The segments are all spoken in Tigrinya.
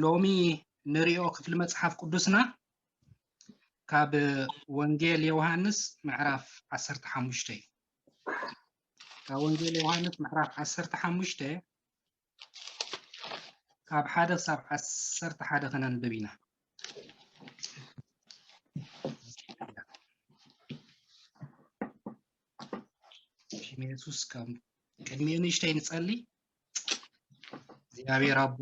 ሎሚ ንሪኦ ክፍሊ መጽሓፍ ቅዱስና ካብ ወንጌል ዮሃንስ ምዕራፍ ዓሰርተ ሓሙሽተ እዩ። ካብ ወንጌል ዮሃንስ ምዕራፍ ዓሰርተ ሓሙሽተ ካብ ሓደ ክሳብ ዓሰርተ ሓደ ከነንብብ ኢና። ሽም የሱስ ከም ቅድሚኡ ንእሽተይ ንጸሊ። እግዚኣብሔር ኣቦ፣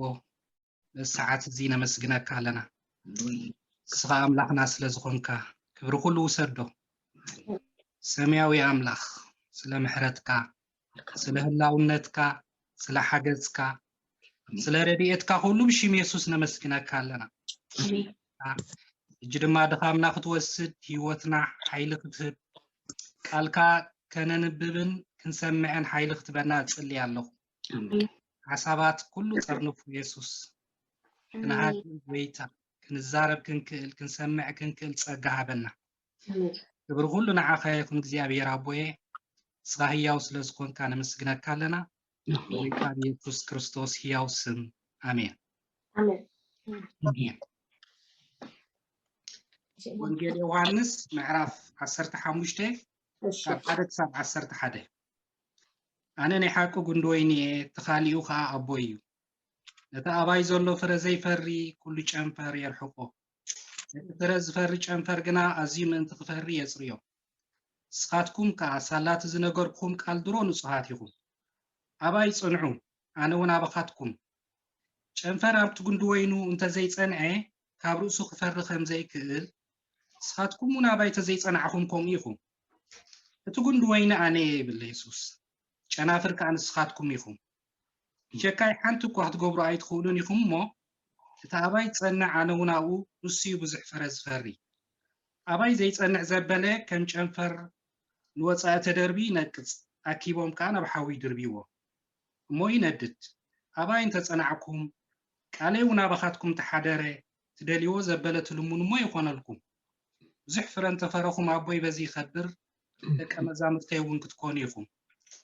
በዚ ሰዓት እዚ ነመስግነካ ኣለና። ንስኻ ኣምላኽና ስለ ዝኾንካ ክብሪ ኩሉ ውሰዶ። ሰማያዊ ኣምላኽ፣ ስለ ምሕረትካ፣ ስለ ህላውነትካ፣ ስለ ሓገዝካ፣ ስለ ረድኤትካ ኩሉ ብሽም የሱስ ነመስግነካ ኣለና። ሕጂ ድማ ድኻምና ክትወስድ፣ ህይወትና ሓይሊ ክትህብ፣ ቃልካ ከነንብብን ክንሰምዕን ሓይሊ ክትበና እጽሊ ኣለኹ። ሓሳባት ኩሉ ጸርንፉ የሱስ። ክንሃድእ ጎይታ፣ ክንዛረብ ክንክእል፣ ክንሰምዕ ክንክእል ጸጋ ሃበና። ክብሪ ኩሉ ንዓኻ ይኹን እግዚኣብሔር ኣቦየ። ንስኻ ህያው ስለ ዝኾንካ ነመስግነካ ኣለና። ጎይታ ብየሱስ ክርስቶስ ህያው ስም። ኣሜን። ኣሜን። ወንጌል ዮሃንስ ምዕራፍ ዓሰርተ ሓሙሽተ ካብ ሓደ ክሳብ ዓሰርተ ሓደ። ኣነ ናይ ሓቂ ጉንዲ ወይኒ እየ፣ እቲ ካሊኡ ኸዓ ኣቦይ እዩ። ነቲ ኣባይ ዘሎ ፍረ ዘይፈሪ ኩሉ ጨንፈር የርሕቆ። ነቲ ፍረ ዝፈሪ ጨንፈር ግና ኣዝዩ ምእንቲ ክፈሪ የጽርዮ። ንስኻትኩም ከኣ ሳላ እቲ ዝነገርኩኹም ቃል ድሮ ንጹሃት ኢኹም። ኣባይ ጽንዑ፣ ኣነ እውን ኣባኻትኩም። ጨንፈር ኣብቲ ጉንዲ ወይኑ እንተ ዘይጸንዐ፣ ካብ ርእሱ ክፈሪ ከም ዘይክእል፣ ንስኻትኩም እውን ኣባይ ተዘይጸናዕኹም ከምኡ ኢኹም። እቲ ጉንዲ ወይኒ ኣነ እየ ይብል የሱስ፣ ጨናፍር ከኣ ንስኻትኩም ኢኹም። ሸካይ ሓንቲ እኳ ክትገብሩ ኣይትኽእሉን ኢኹም እሞ፣ እቲ ኣባይ ዝጸንዕ ኣነ እውን ኣብኡ፣ ንሱ እዩ ብዙሕ ፍረ ዝፈሪ። ኣባይ ዘይጸንዕ ዘበለ ከም ጨንፈር ንወጻኢ ተደርቢ ይነቅጽ፣ ኣኪቦም ከኣ ናብ ሓዊ ይድርብይዎ፣ እሞ ይነድድ። ኣባይ እንተ ጸናዕኩም፣ ቃለይ እውን ኣባኻትኩም ተሓደረ፣ ትደልይዎ ዘበለ ትልምኑ እሞ ይኾነልኩም። ብዙሕ ፍረ እንተ ፈረኹም ኣቦይ በዚ ይኸብር፣ ደቀ መዛሙርተይ እውን ክትኮኑ ኢኹም።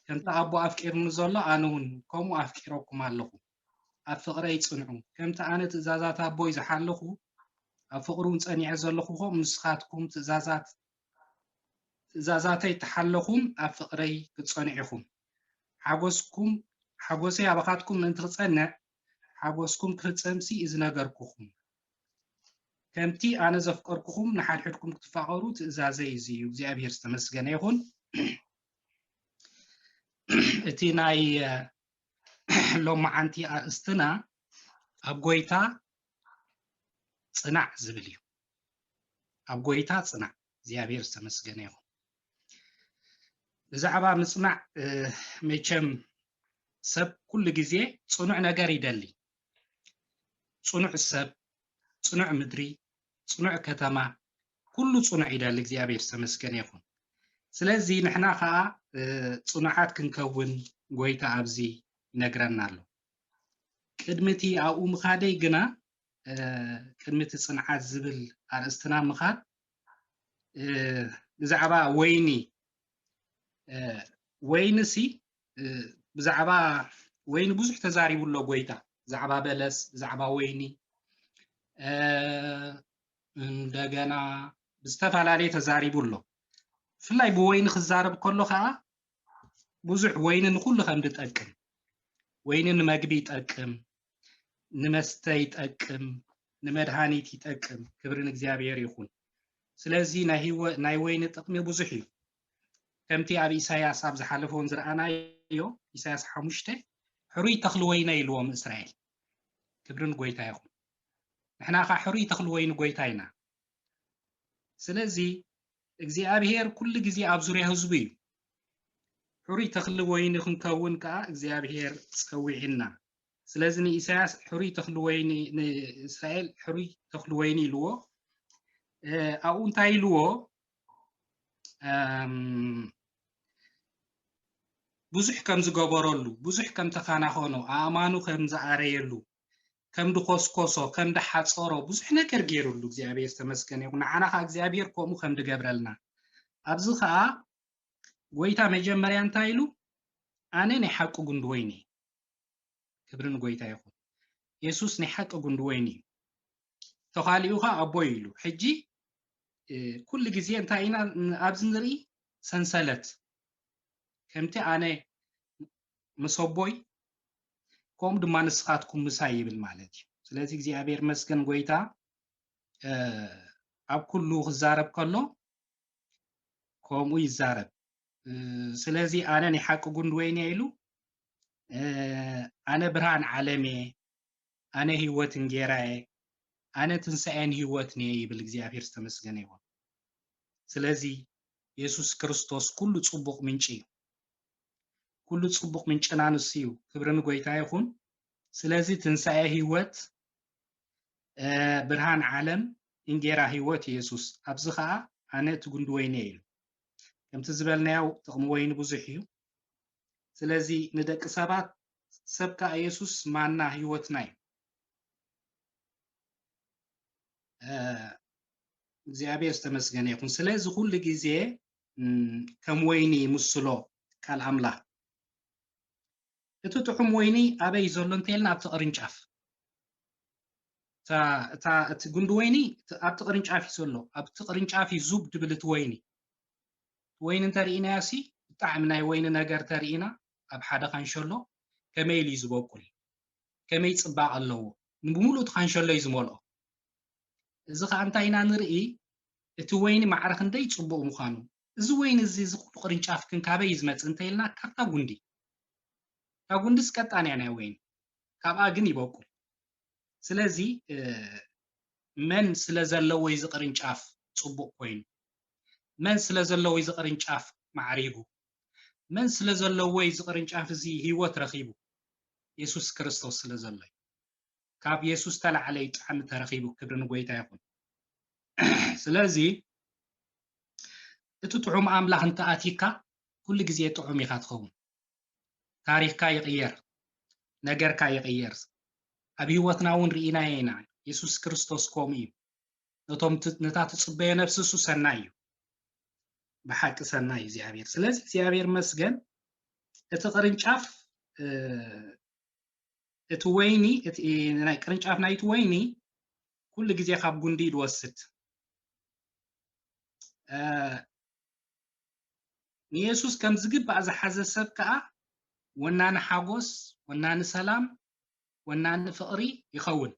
ከምቲ ኣቦ ኣፍቂሩኒ ዘሎ ኣነ እውን ከምኡ ኣፍቂረኩም ኣለኹ። ኣብ ፍቕረይ ጽንዑ። ከምቲ ኣነ ትእዛዛት ኣቦይ ዝሓለኹ፣ ኣብ ፍቕሩ እውን ጸኒዐ ዘለኹ፣ ከምኡ ንስኻትኩም ትእዛዛት ትእዛዛተይ ተሓለኹም ኣብ ፍቕረይ ክትጸንዑ ኢኹም። ሓጎስኩም ሓጎሰይ ኣባኻትኩም ምእንቲ ክጸንዕ ሓጎስኩም ክፍጸምሲ እዚ ነገርኩኹም። ከምቲ ኣነ ዘፍቀርኩኹም ንሓድሕድኩም ክትፋቐሩ ትእዛዘይ እዚ እዩ። እግዚኣብሔር ዝተመስገነ ይኹን። እቲ ናይ ሎማዓንቲ ኣርእስትና ኣብ ጎይታ ጽናዕ ዝብል እዩ። ኣብ ጎይታ ጽናዕ። እግዚኣብሔር ዝተመስገነ ይኹን። ብዛዕባ ምጽናዕ መቸም ሰብ ኩሉ ግዜ ጽኑዕ ነገር ይደሊ። ጽኑዕ ሰብ፣ ጽኑዕ ምድሪ፣ ጽኑዕ ከተማ፣ ኩሉ ጽኑዕ ይደሊ። እግዚኣብሔር ዝተመስገነ ይኹን። ስለዚ ንሕና ኸዓ ጽኑዓት ክንከውን ጎይታ ኣብዚ ይነግረና ኣሎ። ቅድሚ እቲ ኣብኡ ምኻደይ ግና ቅድሚ እቲ ጽንዓት ዝብል ኣርእስትና ምኻድ ብዛዕባ ወይኒ ወይኒ ሲ ብዛዕባ ወይኒ ብዙሕ ተዛሪቡ ኣሎ ጎይታ። ብዛዕባ በለስ፣ ብዛዕባ ወይኒ እንደገና ብዝተፈላለየ ተዛሪቡ ኣሎ። ብፍላይ ብወይኒ ክዛረብ ከሎ ከዓ ብዙሕ ወይኒ ንኩሉ ከም ዝጠቅም፣ ወይኒ ንመግቢ ይጠቅም፣ ንመስተ ይጠቅም፣ ንመድሃኒት ይጠቅም። ክብሪ ንእግዚኣብሔር ይኹን። ስለዚ ናይ ህይወ- ናይ ወይኒ ጥቕሚ ብዙሕ እዩ። ከምቲ ኣብ ኢሳያስ ኣብ ዝሓለፈ እውን ዝረኣናዮ፣ ኢሳያስ ሓሙሽተ፣ ሕሩይ ተኽሊ ወይነ ኢልዎም እስራኤል። ክብሪ ንጎይታ ይኹን። ንሕና ኸዓ ሕሩይ ተኽሊ ወይኒ ጎይታ ኢና። ስለዚ እግዚኣብሔር ኩሉ ግዜ ኣብ ዙርያ ህዝቡ እዩ። ሕሩይ ተኽሊ ወይኒ ክንከውን ከዓ እግዚኣብሔር ጸዊዕና። ስለዚ ንኢሳያስ ሕሩይ ተኽሊ ወይኒ ንእስራኤል ሕሩይ ተኽሊ ወይኒ ኢልዎ። ኣብኡ እንታይ ኢልዎ? ብዙሕ ከም ዝገበረሉ፣ ብዙሕ ከም ተኻናኸኖ፣ ኣእማኑ ከም ዝኣረየሉ፣ ከም ድኾስኮሶ፣ ከም ድሓጸሮ ብዙሕ ነገር ገይሩሉ እግዚኣብሔር ዝተመስገነ ይኹን። ንዓና ኸዓ እግዚኣብሔር ከምኡ ከም ድገብረልና። ኣብዚ ኸዓ ጎይታ መጀመርያ እንታይ ኢሉ? ኣነ ናይ ሓቂ ጉንዲ ወይኒ እየ። ክብሪ ንጎይታ ይኹን። የሱስ ናይ ሓቂ ጉንዲ ወይኒ እዩ። ተኻሊኡ ኸዓ ኣቦይ ኢሉ። ሕጂ ኩሉ ግዜ እንታይ ኢና ኣብዚ ንርኢ? ሰንሰለት። ከምቲ ኣነ ምስ ኣቦይ፣ ከምኡ ድማ ንስኻትኩም ምሳይ ይብል ማለት እዩ። ስለዚ እግዚኣብሔር መስገን ጎይታ ኣብ ኩሉ ክዛረብ ከሎ ከምኡ ይዛረብ። ስለዚ ኣነ ናይ ሓቂ ጉንዲ ወይኒ እየ ኢሉ፣ ኣነ ብርሃን ዓለም እየ፣ ኣነ ህይወት እንጌራ እየ፣ ኣነ ትንሳኤን ህይወትን እየ ይብል። እግዚኣብሔር ዝተመስገነ ይኹን። ስለዚ የሱስ ክርስቶስ ኩሉ ጽቡቕ ምንጪ እዩ። ኩሉ ጽቡቕ ምንጭና ንሱ እዩ። ክብሪ ንጎይታ ይኹን። ስለዚ ትንሳኤ ህይወት፣ ብርሃን ዓለም፣ እንጌራ ህይወት የሱስ። ኣብዚ ኸዓ ኣነ እቲ ጉንዲ ወይኒ እየ ኢሉ። ከምቲ ዝበልናዮ ጥቕሚ ወይኒ ብዙሕ እዩ። ስለዚ ንደቂ ሰባት ሰብ ከኣ የሱስ ማና ህይወትና እዩ። እግዚኣብሔር ዝተመስገነ ይኹን። ስለዚ ኩሉ ግዜ ከም ወይኒ ይምስሎ ቃል ኣምላኽ። እቲ ጥዑም ወይኒ ኣበይ ዘሎ እንተልና ኣብቲ ቅርንጫፍ። እቲ ጉንዲ ወይኒ ኣብቲ ቅርንጫፍ እዩ ዘሎ። ኣብቲ ቅርንጫፍ እዩ ዙብ ድብል እቲ ወይኒ። ወይኒ እንተርኢናዮ ሲ ብጣዕሚ ናይ ወይኒ ነገር ተርኢና ኣብ ሓደ ካንሸሎ ከመይ ኢሉ እዩ ዝበቁል፣ ከመይ ጽባቕ ኣለዎ፣ ንብምሉእ እቲ ካንሸሎ እዩ ዝመልኦ። እዚ ኸዓ እንታይ ኢና ንርኢ? እቲ ወይኒ ማዕረ ክንደይ ጽቡቕ ምዃኑ። እዚ ወይኒ እዚ፣ እዚ ኩሉ ቅርንጫፍ ግን ካበይ እዩ ዝመጽእ እንተኢልና፣ ካብታ ጉንዲ። እታ ጉንዲስ ቀጣን እያ ናይ ወይኒ፣ ካብኣ ግን ይበቁል። ስለዚ መን ስለ ዘለዎ እዚ ቅርንጫፍ ጽቡቕ ኮይኑ? መን ስለ ዘለዎ እዚ ቅርንጫፍ ማዕሪጉ? መን ስለ ዘለዎ እዚ ቅርንጫፍ እዚ ህይወት ረኺቡ? የሱስ ክርስቶስ ስለ ዘሎ እዩ። ካብ የሱስ ተላዕለ እዩ ጣዕሚ ተረኺቡ። ክብሪ ንጎይታ ይኹን። ስለዚ እቲ ጥዑም ኣምላኽ እንተኣቲካ ኩሉ ግዜ ጥዑም ኢኻ ትኸውን። ታሪኽካ ይቕየር፣ ነገርካ ይቕየር። ኣብ ህይወትና እውን ርኢናዮ ኢና። የሱስ ክርስቶስ ከምኡ እዩ። ነቶም ት- ነታ ትጽበዮ ነፍሲ እሱ ሰናይ እዩ። ብሓቂ ሰናይ እዩ እግዚኣብሔር። ስለዚ እግዚኣብሔር መስገን እቲ ቅርንጫፍ እቲ ወይኒ ናይ ቅርንጫፍ ናይቲ ወይኒ ኩሉ ግዜ ካብ ጉንዲ ድወስድ። ንየሱስ ከም ዝግባእ ዝሓዘ ሰብ ከዓ ወናኒ ሓጎስ፣ ወናኒ ሰላም፣ ወናኒ ፍቕሪ ይኸውን።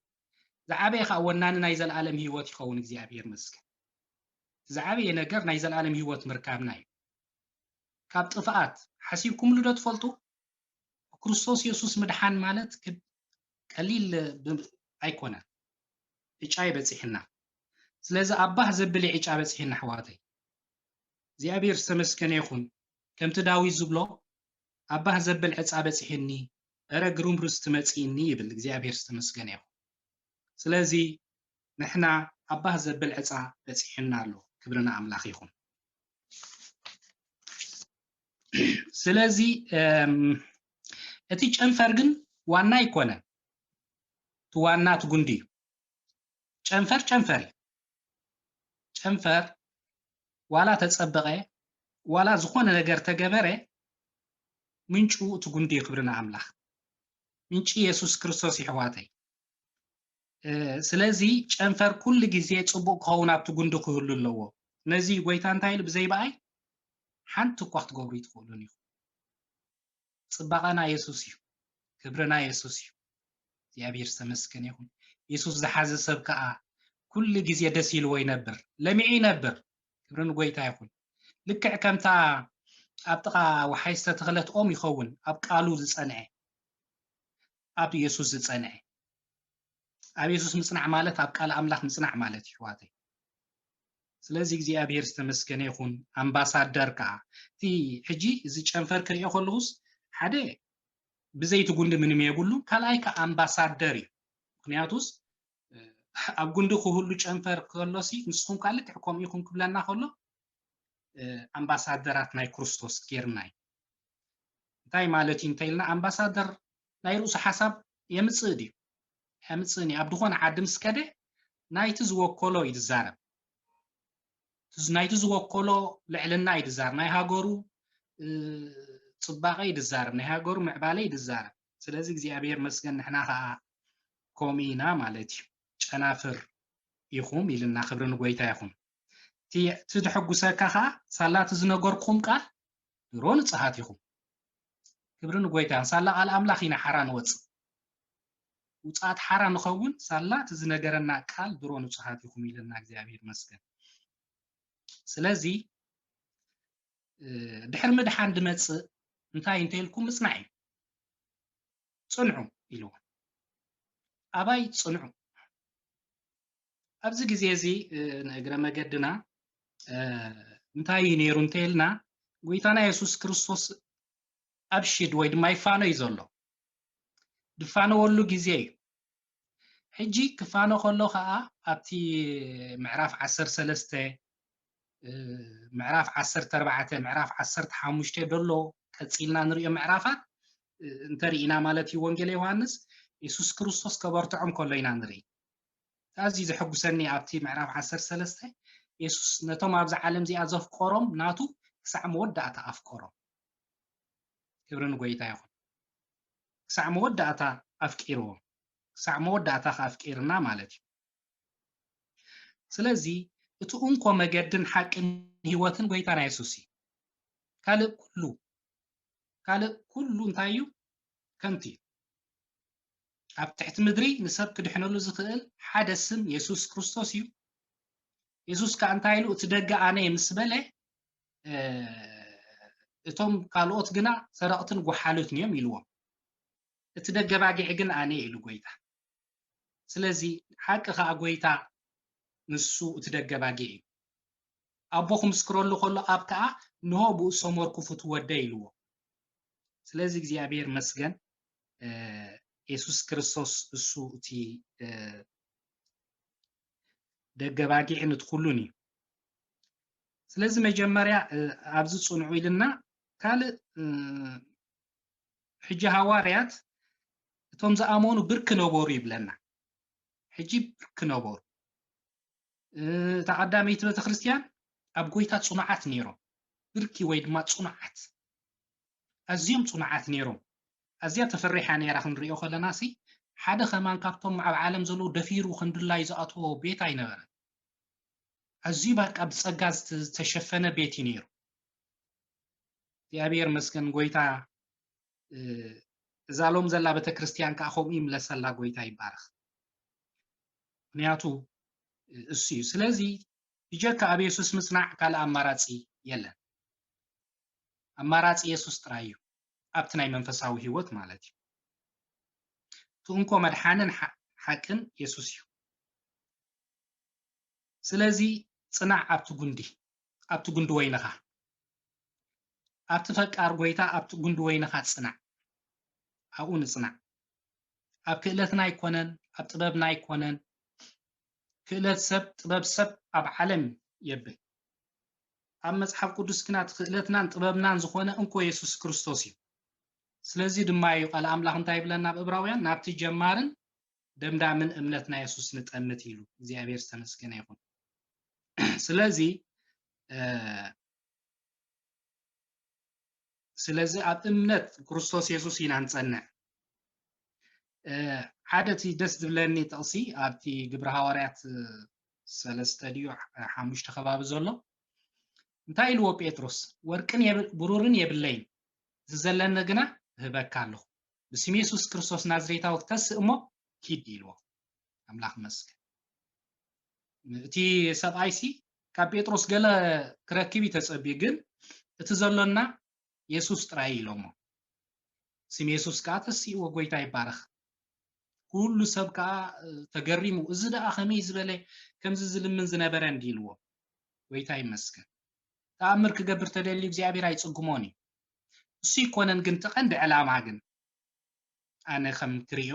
ዝዓበየ ከዓ ወናኒ ናይ ዘለኣለም ህይወት ይኸውን። እግዚኣብሔር መስገን። ዝዓበየ ነገር ናይ ዘለኣለም ህይወት ምርካብና እዩ። ካብ ጥፍኣት ሓሲብኩምሉ ዶ ትፈልጡ? ብክርስቶስ የሱስ ምድሓን ማለት ቀሊል ኣይኮነን። ዕጫ ይበፂሕና። ስለዚ ኣባህ ዘብል ዕጫ በፂሕና ኣሕዋተይ። እግዚኣብሔር ዝተመስገነ ይኹን። ከምቲ ዳዊት ዝብሎ ኣባህ ዘብል ዕፃ በፂሕኒ፣ እረ ግሩም ርስቲ መፂእኒ ይብል። እግዚኣብሔር ዝተመስገነ ይኹን። ስለዚ ንሕና ኣባህ ዘብል ዕፃ በፂሕና ኣሎ። ክብርና ኣምላኽ ይኹን። ስለዚ እቲ ጨንፈር ግን ዋና ኣይኮነን። እቲ ዋና እቲ ጉንዲ እዩ። ጨንፈር ጨንፈር እዩ። ጨንፈር ዋላ ተጸበቐ ዋላ ዝኾነ ነገር ተገበረ ምንጩ እቲ ጉንዲ እዩ። ክብርና ኣምላኽ ምንጪ የሱስ ክርስቶስ ይሕዋተይ። ስለዚ ጨንፈር ኩሉ ግዜ ጽቡቕ ክኸውን ኣብቲ ጉንዲ ክህሉ ኣለዎ። ነዚ ጎይታ እንታይ ኢሉ ብዘይ ብኣይ ሓንቲ እኳ ክትገብሩ ይትኽእሉን ኢኹም። ጽባቐና የሱስ እዩ። ክብርና የሱስ እዩ። እግዚኣብሔር ዝተመስገነ ይኹን። የሱስ ዝሓዘ ሰብ ከኣ ኩሉ ግዜ ደስ ኢልዎ ይነብር፣ ለሚዑ ይነብር። ክብሪ ንጎይታ ይኹን። ልክዕ ከምታ ኣብ ጥቓ ወሓይ ዝተተኽለት ኦም ይኸውን፣ ኣብ ቃሉ ዝጸንዐ፣ ኣብ የሱስ ዝጸንዐ። ኣብ የሱስ ምጽናዕ ማለት ኣብ ቃል ኣምላኽ ምጽናዕ ማለት እዩ ኣሕዋተይ። ስለዚ እግዚኣብሔር ዝተመስገነ ይኹን። ኣምባሳደር ከዓ እቲ ሕጂ እዚ ጨንፈር ክሪኦ ከለኹስ ሓደ ብዘይቲ ጉንዲ ምንም የብሉ፣ ካልኣይ ከዓ ኣምባሳደር እዩ። ምክንያቱስ ኣብ ጉንዲ ክህሉ ጨንፈር ከሎሲ ንስኹም ከዓ ልክዕ ከምኡ ኢኹም ክብለና ከሎ ኣምባሳደራት ናይ ክርስቶስ ጌርና እዩ። እንታይ ማለት እዩ እንተኢልና ኣምባሳደር ናይ ርእሱ ሓሳብ የምፅእ ድዩ? ኣየምፅእን እዩ። ኣብ ዝኾነ ዓዲ ምስ ከደ ናይቲ ዝወከሎ እዩ ዝዛረብ። ናይቲ ዝወከሎ ልዕልና እዩ ዝዛረብ። ናይ ሃገሩ ፅባቐ እዩ ዝዛረብ። ናይ ሃገሩ ምዕባለ እዩ ዝዛረብ። ስለዚ እግዚኣብሔር መስገን ንሕና ከዓ ከምኡ ኢና ማለት እዩ። ጨናፍር ኢኹም ኢልና፣ ክብሪ ንጎይታ ይኹን። እቲ እቲ ዘሐጉሰካ ኸዓ፣ ሳላ እቲ ዝነገርኩም ቃል ድሮ ንጹሃት ኢኹም። ክብሪ ንጎይታ ይኹን። ሳላ ቃል ኣምላኽ ኢና ሓራ ንወጽእ። ውጽኣት ሓራ ንኸውን፣ ሳላ እቲ ዝነገረና ቃል ድሮ ንጹሃት ኢኹም ኢልና፣ እግዚኣብሔር ይመስገን። ስለዚ፣ እ፣ ድሕሪ ምድሓን ድመጽእ እንታይ እንተ ኢልኩም ምጽናዕ እዩ። ጽንዑ ኢልዎ። ኣባይ ጽንዑ። ኣብዚ ግዜ እዚ፣ እ፣ ንእግረ መገድና፣ እ፣ እንታይ እዩ ነይሩ እንተ ኢልና፣ ጎይታና የሱስ ክርስቶስ ኣብ ሽድ ወይ ድማ ይፋኖ እዩ ዘሎ። ድፋነወሉ ግዜ እዩ። ሕጂ ክፋኖ ከሎ ኸዓ ኣብቲ ምዕራፍ ዓሰርተ ሰለስተ፣ እ፣ ምዕራፍ ዓሰርተ ኣርባዕተ፣ ምዕራፍ ዓሰርተ ሓሙሽተ ደሎ ቀጺልና ንሪኦ ምዕራፋት፣ እ፣ እንተርኢና ማለት እዩ፣ ወንጌል ዮሃንስ የሱስ ክርስቶስ ከበርትዖም ከሎ ኢና ንርኢ። ኣዝዩ ዘሐጉሰኒ ኣብቲ ምዕራፍ ዓሰርተ ሰለስተ፣ የሱስ ነቶም ኣብዚ ዓለም እዚኣ ዘፍቀሮም ናቱ ክሳዕ መወዳእታ ኣፍቀሮም። ክብሪ ንጎይታ ይኹን። ክሳዕ መወዳእታ ኣፍቂርዎም። ክሳዕ መወዳእታ ከኣ ኣፍቂርና ማለት እዩ። ስለዚ እቲ እንኮ መገድን ሓቅን ህይወትን ጎይታና የሱስ እዩ። ካልእ ኩሉ፣ ካልእ ኩሉ እንታይ እዩ? ከንቱ እዩ። ኣብ ትሕቲ ምድሪ ንሰብ ክድሕነሉ ዝኽእል ሓደ ስም የሱስ ክርስቶስ እዩ። የሱስ ከኣ እንታይ ኢሉ? "እቲ ደገ ኣነ እየ" ምስ በለ፣ እ፣ እቶም ካልኦት ግና ሰረቕትን ጓሓሉትን እዮም ኢልዎም። "እቲ ደገ ባጊዕ ግን ኣነ እየ" ኢሉ ጎይታ። ስለዚ ሓቂ ከኣ ጎይታ ንሱ እቲ ደገ ባጊዕ እዩ። ኣቦ ክምስክረሉ ከሎ፣ ኣብ ከኣ፣ "እንሆ ብኡ ዝሰመርኩ ፍትው ወደይ" ኢልዎ። ስለዚ እግዚኣብሔር መስገን፣ እ፣ የሱስ ክርስቶስ እሱ እቲ፣ እ፣ ደገ ባጊዕን እቲ ኩሉን እዩ። ስለዚ መጀመርያ፣ እ፣ ኣብዚ ጽንዑ ኢልና፣ ካልእ፣ እ፣ ሕጂ ሃዋርያት እቶም ዝኣመኑ ብርክ ነበሩ ይብለና። ሕጂ ብርክ ነበሩ። እ፣ እታ ቀዳመይቲ ቤተክርስትያን ኣብ ጎይታ ጽኑዓት ነይሮም። ብርኪ ወይ ድማ ጽኑዓት። ኣዝዮም ጽኑዓት ነይሮም። ኣዝያ ተፈሪሓ ነይራ ክንሪኦ ከለና ሲ፣ ሓደ ከማን ካብቶም ኣብ ዓለም ዘለዉ ደፊሩ ክንድላይ ዝኣተዎ ቤት ኣይነበረን። ኣዝዩ በቃ ብጸጋ ዝተ-፣ ዝተሸፈነ ቤት እዩ ነይሩ። እግዚኣብሔር መስገን ጎይታ፣ እ፣ እዛ ሎም ዘላ ቤተክርስትያን ከኣ ከምኡ ይምለሰላ፣ ጎይታ ይባረኽ። ምክንያቱ፣ እ፣ እሱ እዩ። ስለዚ ብጀካ ኣብ የሱስ ምጽናዕ ካልእ ኣማራጺ የለን። ኣማራጺ የሱስ ጥራይ እዩ፣ ኣብቲ ናይ መንፈሳዊ ህይወት ማለት እዩ። እቲ እንኮ መድሓንን ሓ-፣ ሓቅን የሱስ እዩ። ስለዚ ጽናዕ ኣብቲ ጉንዲ፣ ኣብቲ ጉንዲ ወይንኻ፣ ኣብቲ ፈቃር ጎይታ፣ ኣብቲ ጉንዲ ወይንኻ ጽናዕ። ኣብኡ ንጽናዕ። ኣብ ክእለትና ኣይኮነን፣ ኣብ ጥበብና ኣይኮነን። ክእለት ሰብ፣ ጥበብ ሰብ ኣብ ዓለም የብል። ኣብ መጽሓፍ ቅዱስ ግና እቲ ክእለትናን ጥበብናን ዝኾነ እንኮ የሱስ ክርስቶስ እዩ። ስለዚ ድማ እዩ ቃል ኣምላኽ እንታይ ይብለና ኣብ ዕብራውያን? "ናብቲ ጀማርን ደምዳምን እምነትና የሱስ ንጠምት" ኢሉ። እግዚኣብሔር ዝተመስገነ ይኹን። ስለዚ፣ እ፣ ስለዚ ኣብ እምነት ክርስቶስ የሱስ ኢና ንጸንዕ። እ፣ ሓደ እቲ ደስ ዝብለኒ ጥቕሲ ኣብቲ ግብሪ ሃዋርያት፣ እ፣ ሰለስተ ድዩ፣ እ፣ ሓሙሽተ ከባቢ ዘሎ፣ እንታይ ኢልዎ ጴጥሮስ? "ወርቅን የብል-፣ ብሩርን የብለይን፣ እዚ ዘለኒ ግና እህበካ ኣለኹ። ብስም የሱስ ክርስቶስ ናዝሬታዊ ተስእ እሞ ኪድ" ኢልዎ። ኣምላኽ መስገን። እቲ ሰብኣይሲ ካብ ጴጥሮስ ገለ ክረክብ እዩ ተጸብዩ፣ ግን እቲ ዘሎና የሱስ ጥራይ ኢሎሞ። ስም የሱስ ከኣ ተስእዎ፣ ጎይታ ይባረኽ። ኩሉ ሰብ ከኣ፣ እ፣ ተገሪሙ፣ "እዚ ደኣ ከመይ ዝበለ ከምዚ ዝልምን ዝነበረ?" እንዲ ኢልዎ። ጎይታ ይመስገን። ተኣምር ክገብር ተደልዩ እግዚኣብሔር ኣይጽግሞን እዩ። እሱ ይኮነን ግን፣ እቲ ቀንዲ ዕላማ ግን፣ ኣነ ከም ትርእዮ፣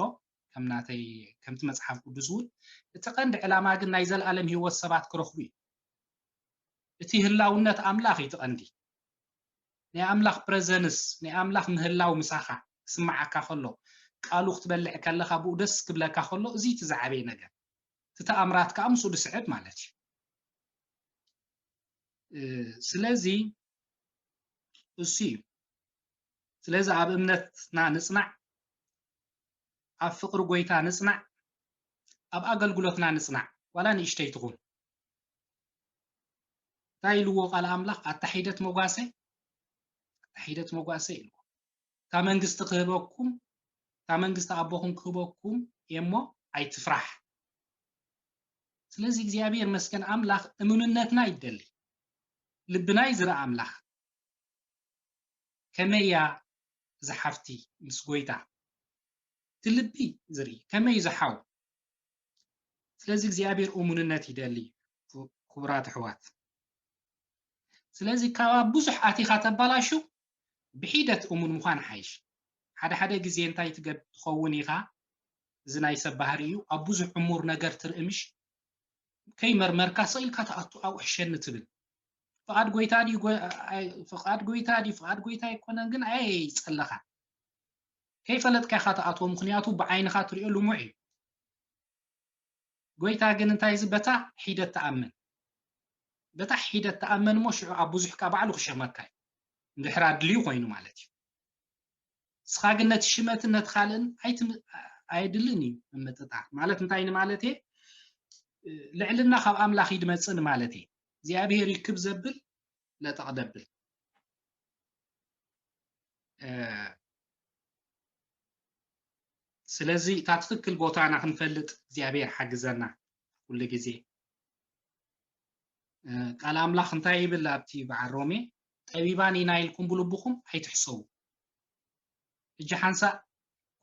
ከም ናተይ፣ ከምቲ መጽሓፍ ቅዱስ እውን፣ እቲ ቀንዲ ዕላማ ግን ናይ ዘለኣለም ህይወት ሰባት ክረኽቡ እዩ። እቲ ህላውነት ኣምላኽ እዩ እቲ ቀንዲ። ናይ ኣምላኽ ፕረዘንስ፣ ናይ ኣምላኽ ምህላው ምሳኻ ክስምዓካ ከሎ፣ ቃሉ ክትበልዕ ከለኻ ብኡ ደስ ክብለካ ከሎ፣ እዚ እቲ ዝዓበየ ነገር። እቲ ተኣምራት ከኣ ምስኡ ዝስዕብ ማለት እዩ። እ፣ ስለዚ እሱ እዩ። ስለዚ ኣብ እምነትና ንጽናዕ፣ ኣብ ፍቕሪ ጎይታ ንጽናዕ፣ ኣብ ኣገልግሎትና ንጽናዕ፣ ዋላ ንእሽተይ ትኹን። እንታይ ኢልዎ ቃል ኣምላኽ? ኣታ ሒደት መጓሰ፣ ኣታ ሒደት መጓሰ ኢልዎ። እታ መንግስቲ ክህበኩም፣ እታ መንግስቲ ኣቦኹም ክህበኩም እየ እሞ ኣይትፍራሕ። ስለዚ እግዚኣብሔር መስገን ኣምላኽ እሙንነትና ይደሊ፣ ልብና እዩ ዝርኢ ኣምላኽ። ከመይ እያ እዛ ሓፍቲ ምስ ጎይታ? እቲ ልቢ ዝርኢ ከመይ እዩ ዝሓው? ስለዚ እግዚኣብሔር እሙንነት ይደሊ። ክቡራት ኣሕዋት፣ ስለዚ ካብ ኣብ ብዙሕ ኣቲኻ ተባላሹ፣ ብሒደት እሙን ምዃን ሓይሽ። ሓደ ሓደ ግዜ እንታይ ትገብ ትኸውን ኢኻ? እዚ ናይ ሰብ ባህሪ እዩ። ኣብ ብዙሕ ዕሙር ነገር ትርኢ ምሽ? ከይመርመርካ ስቕ ኢልካ ትኣቱ፣ ኣብኡ ሕሸኒ ትብል። ፍቓድ ጎይታ ድዩ ጎ-፣ ኣይ፣ ፍቓድ ጎይታ ድዩ ፍቓድ ጎይታ ኣይኮነን ግን ኣይጸለኻን። ከይፈለጥካ ኢኻ ትኣትዎ፣ ምኽንያቱ ብዓይንኻ ትሪኦ ልሙዕ እዩ። ጎይታ ግን እንታይ እዚ በታ ሒደት ተኣመን፣ በታ ሒደት ተኣመን እሞ ሽዑ ኣብ ብዙሕ ካ ባዕሉ ክሸመካ እዩ፣ እንድሕር ኣድልዩ ኮይኑ ማለት እዩ። ንስኻ ግን ነቲ ሽመትን ነቲ ካልእን ኣይትም-፣ ኣየድልን እዩ ምምጥጣር ማለት። እንታይ ንማለት እየ? ልዕልና ካብ ኣምላኽ እዩ ድመጽእ ንማለት እየ። እግዚኣብሔር ይክብ ዘብል ለጠቕ ደብል። እ፣ ስለዚ እታ ትኽክል ቦታና ክንፈልጥ እግዚኣብሔር ሓግዘና ኩሉ ግዜ። እ፣ ቃል ኣምላኽ እንታይ ይብል ኣብቲ በዓል ሮሜ? ጠቢባን ኢና ኢልኩም ብልብኹም ኣይትሕሰቡ። ሕጂ ሓንሳእ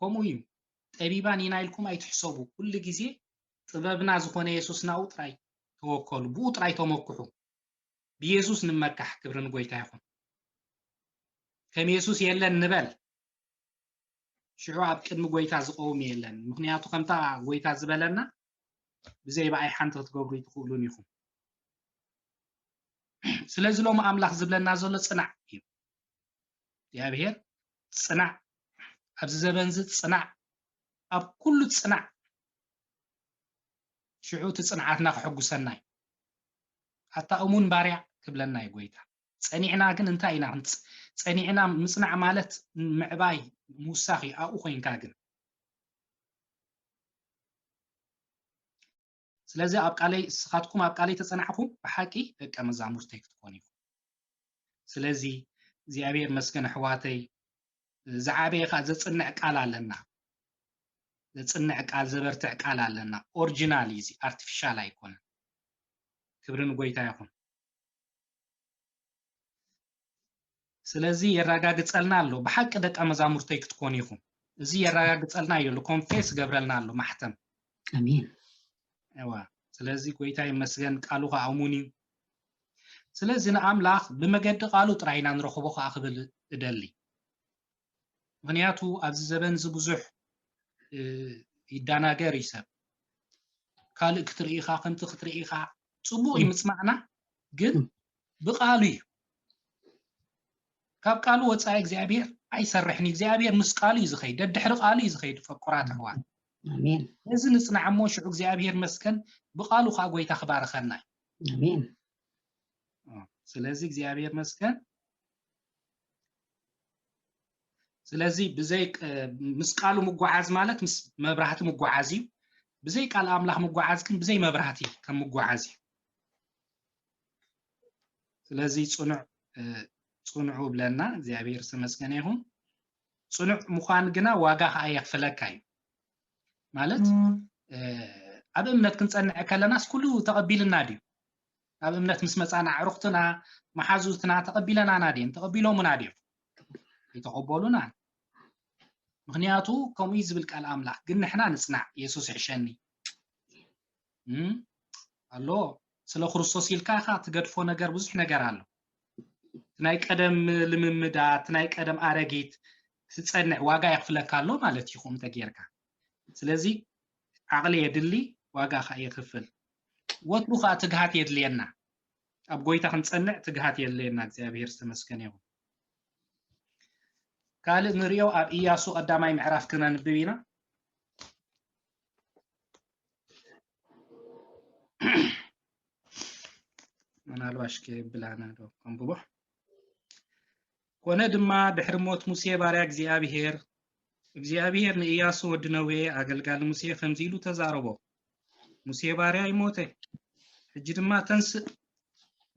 ከምኡ እዩ። ጠቢባን ኢና ኢልኩም ኣይትሕሰቡ። ኩሉ ግዜ ጥበብና ዝኾነ የሱስ ናብኡ ጥራይ ተወከሉ፣ ብኡ ጥራይ ተመክሑ። ብየሱስ ንመካሕ፣ ክብሪ ንጎይታ ይኹን። ከም የሱስ የለን ንበል፣ ሽዑ ኣብ ቅድሚ ጎይታ ዝቐውም የለን። ምኽንያቱ ከምታ ጎይታ ዝበለና፣ ብዘይ ብኣይ ሓንቲ ክትገብሩ ኣይትኽእሉን ኢኹም። ስለዚ ሎሚ ኣምላኽ ዝብለና ዘሎ ጽናዕ እዩ። እግዚኣብሔር ጽናዕ፣ ኣብዚ ዘበን እዚ ጽናዕ፣ ኣብ ኩሉ ጽናዕ። ሽዑ እቲ ጽንዓትና ከሐጉሰና እዩ። ኣታ እሙን ባርያ ክብለና እዩ ጎይታ። ጸኒዕና ግን እንታይ ኢና ክንጽ-፣ ጸኒዕና ምጽናዕ ማለት ምዕባይ ምውሳኽ እዩ። ኣብኡ ኮይንካ ግን፣ ስለዚ ኣብ ቃለይ፣ እስኻትኩም ኣብ ቃለይ ተጸናዕኩም ብሓቂ ደቀ መዛሙርተይ ክትኮኑ ኢኹም። ስለዚ እግዚኣብሔር መስገን ኣሕዋተይ፣ ዝዓበየ ኸዓ ዘጽንዕ ቃል ኣለና። ዘጽንዕ ቃል፣ ዘበርትዕ ቃል ኣለና። ኦሪጂናል እዩ እዚ፣ ኣርቲፊሻል ኣይኮነን። ክብሪ ንጎይታ ይኹን። ስለዚ የረጋግጸልና ኣሎ፣ ብሓቂ ደቀ መዛሙርተይ ክትኮኑ ኢኹም። እዚ የረጋግጸልና እዩ ኣሎ፣ ኮንፌስ ገብረልና ኣሎ፣ ማሕተም። ኣሜን። እዋ፣ ስለዚ ጎይታ ይመስገን፣ ቃሉ ኸዓ እሙን እዩ። ስለዚ ንኣምላኽ ብመገዲ ቃሉ ጥራይ ኢና ንረኽቦ ኸዓ ክብል እደሊ። ምኽንያቱ ኣብዚ ዘበን እዚ ብዙሕ፣ እ፣ ይዳናገር እዩ ሰብ። ካልእ ክትርኢ ኢኻ፣ ከምቲ ክትርኢ ኢኻ፣ ጽቡቕ እዩ ምጽማዕና፣ ግን ብቃሉ እዩ። ካብ ቃሉ ወጻኢ እግዚኣብሔር ኣይሰርሕን እዩ። እግዚኣብሔር ምስ ቃሉ እዩ ዝኸይድ፣ ደድሕሪ ቃሉ እዩ ዝኸይድ። ፈቁራት ኣሕዋት፣ ኣሜን። ነዚ ንጽናዕ እሞ ሽዑ እግዚኣብሔር መስገን፣ ብቃሉ ኸዓ ጎይታ ክባርኸና እዩ። ኣሜን። ኦ፣ ስለዚ እግዚኣብሔር መስገን። ስለዚ ብዘይ ቅ-፣ ምስ ቃሉ ምጓዓዝ ማለት ምስ መብራህቲ ምጓዓዝ እዩ። ብዘይ ቃል ኣምላኽ ምጓዓዝ ግን ብዘይ መብራህቲ ከም ምጓዓዝ እዩ። ስለዚ ጽኑዕ፣ እ፣ ጽንዑ ብለና፣ እግዚኣብሔር ዝተመስገነ ይኹን። ጽኑዕ ምዃን ግና ዋጋ ኸዓ የኽፍለካ እዩ። ማለት፣ እ፣ ኣብ እምነት ክንጸንዕ ከለናስ ኩሉ ተቐቢልና ድዩ? ኣብ እምነት ምስ መጻና ኣዕሩኽትና፣ መሓዙትና ተቐቢለናና ድየን? ተቐቢሎምና ድዮም? ኣይተቐበሉናን። ምኽንያቱ ከምኡ እዩ ዝብል ቃል ኣምላኽ። ግን ንሕና ንጽናዕ፣ የሱስ ይሕሸኒ። እም? ኣሎ፣ ስለ ክርስቶስ ኢልካ ኢኻ ትገድፎ ነገር ብዙሕ ነገር ኣሎ። እቲ ናይ ቀደም ልምምዳት፣ እቲ ናይ ቀደም ኣረጊት ክጸንዕ ዋጋ የኽፍለካ ኣሎ ማለት እዩ፣ ከምኡ እንተጌርካ። ስለዚ ዓቕሊ የድሊ፣ ዋጋ ኸኣ የኽፍል። ወትሩ ኸኣ ትግሃት የድልየና። ኣብ ጎይታ ክንጸንዕ ትግሃት የድልየና። እግዚኣብሔር ዝተመስገነ ይኹን። ካልእ ንርእዮ ኣብ ኢያሱ ቀዳማይ ምዕራፍ ክነንብብ ኢና። ምናልባሽ ከየብላና ዶ ከንብቦ። ኮነ ድማ ድሕሪ ሞት ሙሴ ባርያ እግዚኣብሔር፣ እግዚኣብሔር ንኢያሱ ወዲ ነዌ ኣገልጋሊ ሙሴ ከምዚ ኢሉ ተዛረቦ። ሙሴ ባርያይ ሞተ። ሕጂ ድማ ተንስእ፣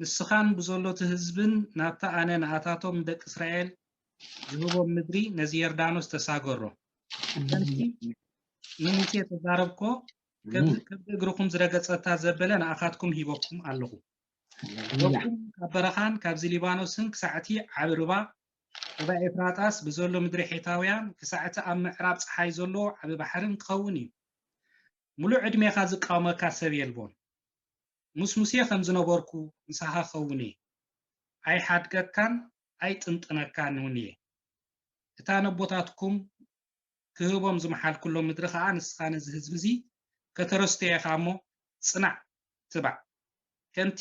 ንስኻን ብዘሎ እቲ ህዝብን ናብታ ኣነ ንኣታቶም ንደቂ እስራኤል ዝህቦም ምድሪ ነዚ ዮርዳኖስ ተሳገሮ። ከምቲ ንሙሴ ተዛረብኮ፣ ከብዲ ከብዲ እግርኹም ዝረገጸታ ዘበለ ንኣኻትኩም ሂበኩም ኣለኹ። ሂበኩም ካብ በረኻን ካብዚ ሊባኖስን ክሳዕቲ ዓቢ ሩባ፣ ሩባ ኤፍራጣስ ብዘሎ ምድሪ ሔታውያን፣ ክሳዕቲ ኣብ ምዕራብ ጸሓይ ዘሎ ዓቢ ባሕርን ክኸውን እዩ። ምሉእ ዕድሜኻ ዝቃወመካ ሰብ የልቦን። ምስ ሙሴ ከም ዝነበርኩ ምሳኻ ኸውን እየ። ኣይሓድገካን ኣይጥንጥነካን እውን እየ። እታ ነቦታትኩም ክህቦም ዝመሓልኩሎም ምድሪ ኸኣ ንስኻ ነዚ ህዝቢ እዚ ከተረስቶ ኢኻ እሞ፣ ጽናዕ፣ ትባዕ። ከምቲ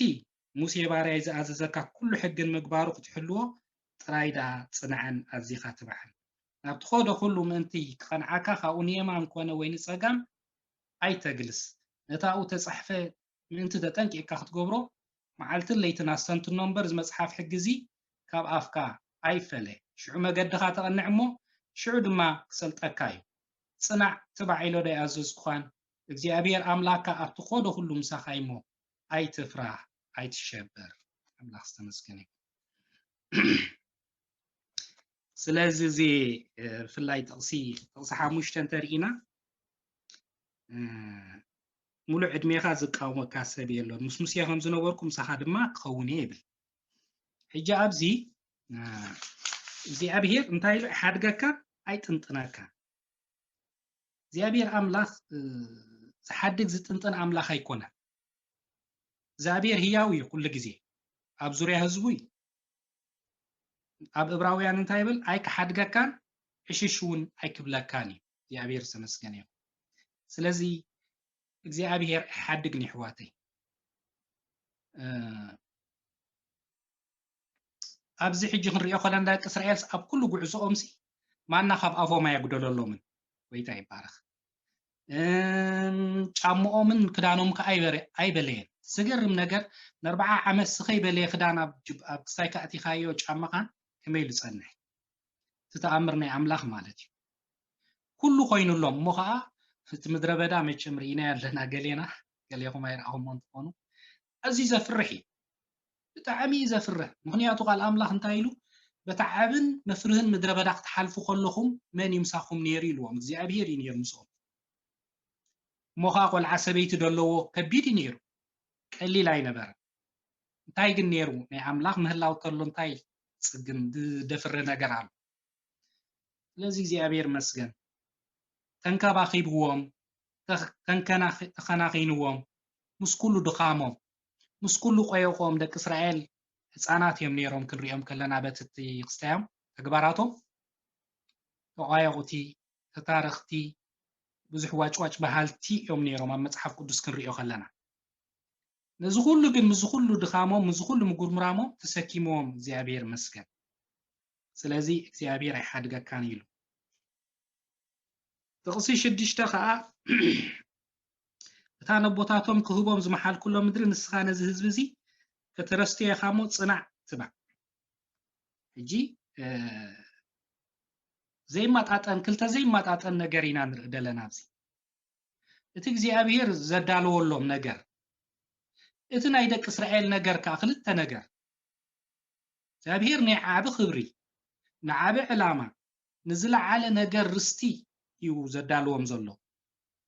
ሙሴ ባርያይ ዝኣዘዘካ ኩሉ ሕግን ምግባሩ ክትሕልዎ ጥራይ ደኣ ጽናዕን ኣዚኻ ትባዕን። ናብ ትኸዶ ኩሉ ምእንቲ ክቐንዓካ፣ ካብኡ ንየማን ኮነ ወይ ንጸጋም ኣይተግልስ። ነታኡ ተጻሕፈ ምእንቲ ተጠንቂቕካ ክትገብሮ፣ መዓልትን ለይትን ኣስተንትኖ እምበር፣ እዚ መጽሓፍ ሕጊ እዚ ካብ ኣፍካ ኣይፈለ። ሽዑ መገድኻ ተቐንዕ እሞ፣ ሽዑ ድማ ክሰልጠካ እዩ። ጽናዕ፣ ትባዕ ኢሎ ዶ ኣይኣዘዝኩኻን? እግዚኣብሔር ኣምላኽካ ኣብ ትኸዶ ኩሉ ምሳኻ እዩ እሞ፣ ኣይትፍራህ፣ ኣይትሸበር። ኣምላኽ ዝተመስገነ ይኹን። ስለዚ እዚ፣ እ፣ ብፍላይ ጥቕሲ፣ ጥቕሲ ሓሙሽተ እንተርኢና፣ እ፣ "ምሉእ ዕድሜኻ ዝቃወመካ ሰብ የሎን፣ ምስ ሙሴ ከም ዝነበርኩ ምሳኻ ድማ ክኸውን እየ" ይብል። ሕጂ ኣብዚ፣ እ፣ እግዚኣብሔር እንታይ ኢሉ? "ኣይሓድገካን ኣይጥንጥነካን።" እግዚኣብሔር ኣምላኽ፣ እ፣ ዝሓድግ ዝጥንጥን ኣምላኽ ኣይኮነን። እግዚኣብሔር ህያው እዩ፣ ኩሉ ግዜ ኣብ ዙርያ ህዝቡ እዩ። ኣብ እብራውያን እንታይ ይብል? "ኣይክሓድገካን ዕሽሽ እውን ኣይክብለካን እዩ።" እግዚኣብሔር ዝተመስገነ ይኹን። ስለዚ እግዚኣብሔር ኣይሓድግን፣ የሕዋተይ። እ፣ ኣብዚ ሕጂ ክንሪኦ ከለና፣ ደቂ እስራኤልስ ኣብ ኩሉ ጉዕዞኦምሲ ማና ካብ ኣፎም ኣየጉደለሎምን። ጎይታ ይባረኽ። እም፣ ጫምኦምን ክዳኖም ከኣ ኣይበረ-፣ ኣይበለየን። ዝገርም ነገር፣ ንኣርብዓ ዓመት ስኸይ በለየ ክዳን ኣብ ጅብ-፣ ኣብ ክሳይካ ኣእቲኻዮ ጫማኻን ከመይ ኢሉ ጸንሕ? እቲ ተኣምር ናይ ኣምላኽ ማለት እዩ። ኩሉ ኮይኑሎም እሞ ኸኣ፣ እቲ ምድረ በዳ መቸም ርኢናዮ ኣለና፣ ገሌና፣ ገሌኹም ኣይረኣኹምዎን ትኾኑ። ኣዝዩ ዘፍርሕ እዩ። ብጣዕሚ እዩ ዘፍርሕ። ምኽንያቱ ቃል ኣምላኽ እንታይ ኢሉ? "በቲ ዓብን መፍርህን ምድረ በዳ ክትሓልፉ ከለኹም መን እዩ ምሳኹም ነይሩ?" ኢልዎም። እግዚኣብሔር እዩ ነይሩ ምስኦም። እሞ ኸዓ ቆልዓ ሰበይቲ ደለዎ፣ ከቢድ እዩ ነይሩ። ቀሊል ኣይነበረን። እንታይ ግን ነይሩ? ናይ ኣምላኽ ምህላው ተሎ እንታይ ጽግም ዝደፍርህ ነገር ኣሎ? ስለዚ እግዚኣብሔር ይመስገን። ተንከባኺብዎም፣ ተኽ-፣ ተንከናኺ-፣ ተኸናኺንዎም፣ ምስ ኩሉ ድኻሞም፣ ምስ ኩሉ ቆየቆም፣ ደቂ እስራኤል ህፃናት እዮም ነይሮም ክንሪኦም ከለና በቲ እቲ ክስታዮም ተግባራቶም፣ ተቋየቑቲ፣ ተታረኽቲ፣ ብዙሕ ዋጭዋጭ በሃልቲ እዮም ነይሮም ኣብ መጽሓፍ ቅዱስ ክንሪኦ ከለና። ነዚ ኩሉ ግን፣ ምስዚ ኩሉ ድኻሞም፣ ምስዚ ኩሉ ምጉርምራሞም ተሰኪምዎም፣ እግዚኣብሔር ይመስገን። ስለዚ እግዚኣብሔር ኣይሓድገካን ኢሉ። ጥቕሲ ሽዱሽተ ኸዓ፣ "እታ ነቦታቶም ክህቦም ዝመሓልኩሎም ምድሪ ንስኻ ነዚ ህዝቢ እዚ ከተረስትዮ ኢኻ እሞ ጽናዕ፣ ትባዕ።" ሕጂ፣ እ፣ ዘይማጣጠን፣ ክልተ ዘይማጣጠን ነገር ኢና ንርኢ ደለና ኣብዚ። እቲ እግዚኣብሔር ዘዳለወሎም ነገር፣ እቲ ናይ ደቂ እስራኤል ነገር ከኣ ክልተ ነገር። እግዚኣብሔር ናይ ዓቢ ክብሪ፣ ንዓቢ ዕላማ፣ ንዝለዓለ ነገር ርስቲ እዩ ዘዳልዎም ዘሎ።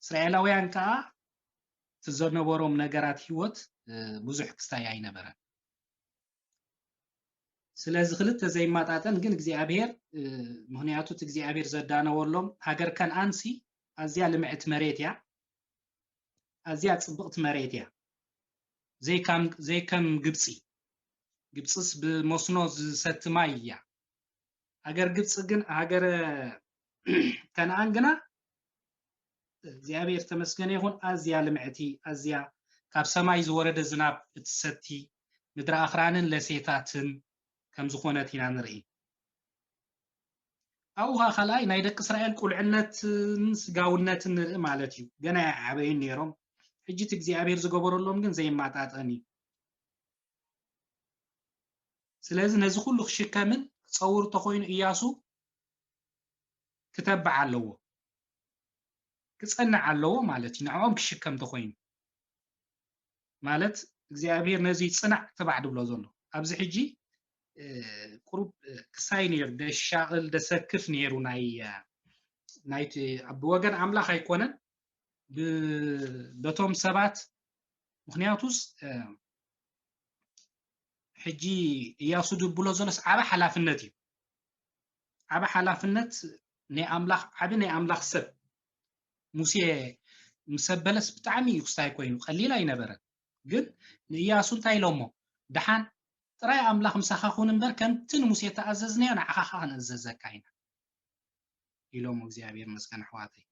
እስራኤላውያን ከኣ እቲ ዘነበሮም ነገራት ህይወት፣ እ፣ ብዙሕ ክስታይ ኣይነበረን። ስለዚ ክልተ ዘይማጣጠን ግን እግዚኣብሔር፣ እ፣ ምኽንያቱ እቲ እግዚኣብሔር ዘዳነወሎም ሃገር ከነኣንሲ ኣዝያ ልምዕቲ መሬት እያ፣ ኣዝያ ጽብቕቲ መሬት እያ። ዘይካም-፣ ዘይከም ግብጺ፣ ግብጽስ ብመስኖ ዝሰቲ ማይ እያ። ሃገር ግብጺ ግን፣ ሃገረ ከነኣን ግና እግዚኣብሔር ተመስገነ ይኹን፣ ኣዝያ ልምዕቲ፣ ኣዝያ ካብ ሰማይ ዝወረደ ዝናብ እትሰቲ፣ ምድሪ ኣኽራንን ለሴታትን ከም ዝኾነት ኢና ንርኢ። ኣብኡ ኸኣ ካልኣይ ናይ ደቂ እስራኤል ቁልዕነትን ስጋውነትን ንርኢ ማለት እዩ። ገና ኣይዓበዩን ነይሮም። ሕጂ እቲ እግዚኣብሔር ዝገበረሎም ግን ዘይማጣጠን እዩ። ስለዚ ነዚ ኩሉ ክሽከምን ክጸውር ተኾይኑ እያሱ ክተብዕ ኣለዎ፣ ክጸንዕ ኣለዎ ማለት እዩ። ንዕኦም ክሽከም ተኾይኑ ማለት እግዚኣብሔር ነዚ ጽናዕ ተባዕ ድብሎ ዘሎ ኣብዚ ሕጂ ቁሩብ ክሳይ ነይሩ፣ ደሻቕል ደሰክፍ ነይሩ። ናይ ናይቲ ብወገን ኣምላኽ ኣይኮነን፣ በቶም ሰባት። ምክንያቱስ ሕጂ እያሱ ድብሎ ዘሎስ ዓበ ሓላፍነት እዩ። ዓበ ሓላፍነት ናይ ኣምላኽ፣ ዓቢ ናይ ኣምላኽ ሰብ። ሙሴ ምስ ኣበለስ ብጣዕሚ እዩ ክስታይ ኮይኑ፣ ቀሊል ኣይነበረን። ግን ንእያሱ እንታይ ኢሎሞ? ደሓን ጥራይ ኣምላኽ ምሳኻ ኩን እምበር፣ ከምቲ ንሙሴ ተኣዘዝናዮ ንዓኻ ኸዓ ክንእዘዘካ ኢና ኢሎሞ። እግዚኣብሔር መስገን ኣሕዋተይ።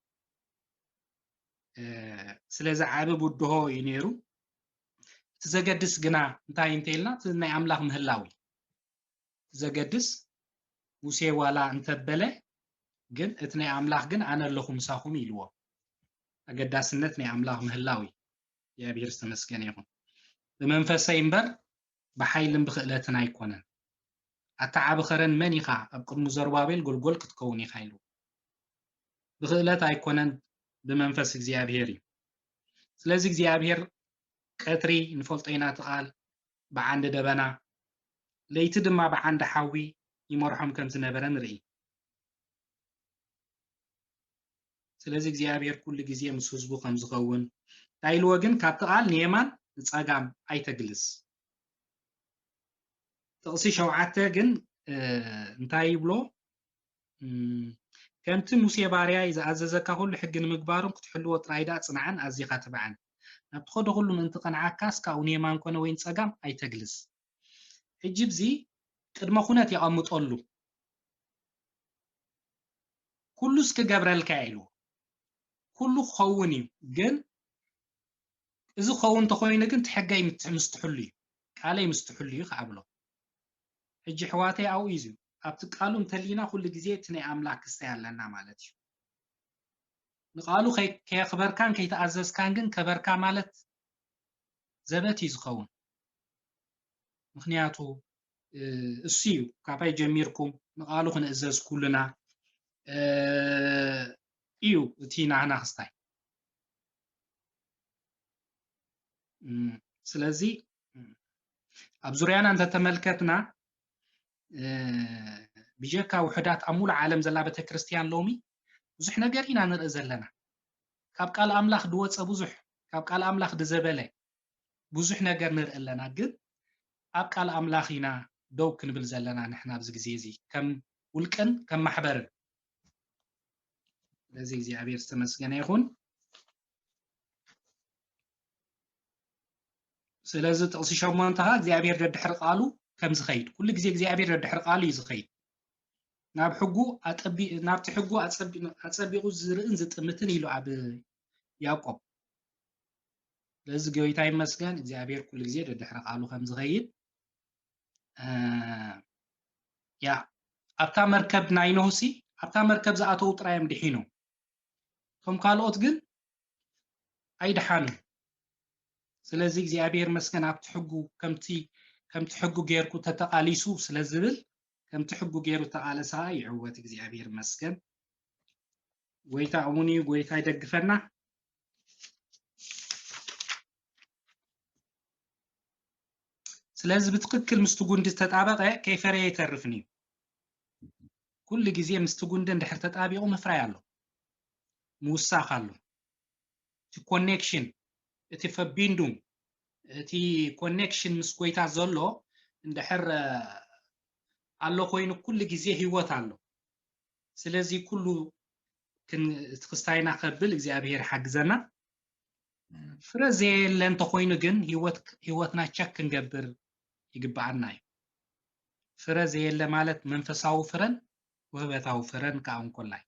ስለዚ ዓቢ ብድሆ እዩ ነይሩ። እቲ ዘገድስ ግና እንታይ እንተኢልና፣ እቲ ናይ ኣምላኽ ምህላው እዩ። ዘገድስ ሙሴ ዋላ እንተበለ ግን እቲ ናይ ኣምላኽ ግን ኣነ ኣለኹ ምሳኹም ኢልዎ። ኣገዳስነት ናይ ኣምላኽ ምህላው እዩ። እግዚኣብሔር ዝተመስገነ ይኹን። ብመንፈሰይ እምበር ብሓይልን ብክእለትን ኣይኮነን። ኣታ ዓቢ ኸረን መን ኢኻ? ኣብ ቅድሙ ዘሩባቤል ጎልጎል ክትከውን ኢኻ ኢሉ። ብክእለት ኣይኮነን፣ ብመንፈስ እግዚኣብሔር እዩ። ስለዚ እግዚኣብሔር ቀትሪ ንፈልጦ ኢና እቲ ቃል ብዓንዲ ደበና፣ ለይቲ ድማ ብዓንዲ ሓዊ ይመርሖም ከም ዝነበረ ንርኢ። ስለዚ እግዚኣብሔር ኩሉ ግዜ ምስ ህዝቡ ከም ዝኸውን እንታይ ኢልዎ ግን፣ ካብቲ ቃል ንየማን ንጸጋም ኣይተግልስ። ጥቕሲ ሸውዓተ ግን እንታይ ይብሎ? ከምቲ ሙሴ ባርያይ ዝኣዘዘካ ኩሉ ሕጊ ንምግባሮም ክትሕልዎ ጥራይ ደኣ ጽንዓን ኣዚኻ ትብዓን። ናብ ትኸዶ ኩሉ ምእንቲ ቀንዓካስ ካብኡ ንየማን ኮነ ወይ ንጸጋም ኣይተግልስ። ሕጂ ብዚ ቅድመ ኩነት የቐምጠሉ። ኩሉስ ክገብረልካ ኢልዎ። ኩሉ ክኸውን እዩ፣ ግን እዚ ክኸውን እንተኾይኑ ግን እቲ ሕገይ ምስ ትሕሉ እዩ፣ ቃለይ ምስ ትሕሉ እዩ ክዓ ብሎ። ሕጂ ኣሕዋተይ ኣብኡ እዩ፣ ኣብቲ ቃሉ እንተሊና ኩሉ ግዜ እቲ ናይ ኣምላክ ክስታይ ኣለና ማለት እዩ። ንቃሉ ከይ-፣ ከየኽበርካን ከይተኣዘዝካን ግን ከበርካ ማለት ዘበት እዩ ዝኸውን። ምክንያቱ እሱ እዩ፣ ካባይ ጀሚርኩም ንቃሉ ክንእዘዝ ኩልና እዩ እቲ ናህና ክስታይ። ስለዚ ኣብ ዙርያና እንተተመልከትና ብጀካ ውሕዳት ኣብ ሙሉእ ዓለም ዘላ ቤተክርስትያን ሎሚ ብዙሕ ነገር ኢና ንርኢ ዘለና። ካብ ቃል ኣምላኽ ድወፀ ብዙሕ፣ ካብ ቃል ኣምላኽ ድዘበለ ብዙሕ ነገር ንርኢ ኣለና። ግን ኣብ ቃል ኣምላኽ ኢና ደው ክንብል ዘለና ንሕና ኣብዚ ግዜ እዚ ከም ውልቅን ከም ማሕበርን። ስለዚ እግዚኣብሔር ዝተመስገነ ይኹን። ስለዚ ጥቕሲ ሸሞንተ ኸዓ እግዚኣብሔር ደድሕሪ ቃሉ ከም ዝኸይድ፣ ኩሉ ግዜ እግዚኣብሔር ደድሕሪ ቃሉ እዩ ዝኸይድ። ናብ ሕጉ ኣጸቢ-፣ ናብቲ ሕጉ ኣጸቢ-፣ ኣጸቢቑ ዝርእን ዝጥምትን ኢሉ ኣብ ያዕቆብ። ስለዚ ጎይታ ይመስገን እግዚኣብሔር ኩሉ ግዜ ደድሕሪ ቃሉ ከም ዝኸይድ። ያ ኣብታ መርከብ ናይ ኖህሲ ኣብታ መርከብ ዝኣተዉ ጥራዮም ድሒኖም። እቶም ካልኦት ግን ኣይደሓኑን። ስለዚ እግዚኣብሔር መስገን ኣብቲ ሕጉ ከምቲ፣ ከምቲ ሕጉ ጌርኩ ተተቓሊሱ ስለ ዝብል ከምቲ ሕጉ ጌሩ ተቓለሳ ይዕወት። እግዚኣብሔር መስገን። ጎይታ እሙን እዩ፣ ጎይታ ይደግፈና። ስለዚ ብትክክል ምስቲ ጉንዲ ዝተጣበቐ ከይፈረየ ይተርፍን እዩ። ኩሉ ግዜ ምስቲ ጉንዲ እንድሕር ተጣቢቑ ምፍራይ ኣሎ፣ ምውሳኽ ኣሎ። እቲ ኮኔክሽን፣ እቲ ፈቢንዱም፣ እቲ ኮኔክሽን ምስ ጎይታ ዘሎ እንድሕር ኣሎ ኮይኑ ኩሉ ግዜ ህይወት ኣሎ። ስለዚ ኩሉ ክን-፣ እቲ ክስታይና ከብል እግዚኣብሔር ሓግዘና። ፍረ ዘየለ እንተኾይኑ ግን ህይወት-፣ ህይወትና ቸክ ክንገብር ይግብኣና እዩ። ፍረ ዘየለ ማለት መንፈሳዊ ፍረን ውህበታዊ ፍረን ከዓ እንኮላይ።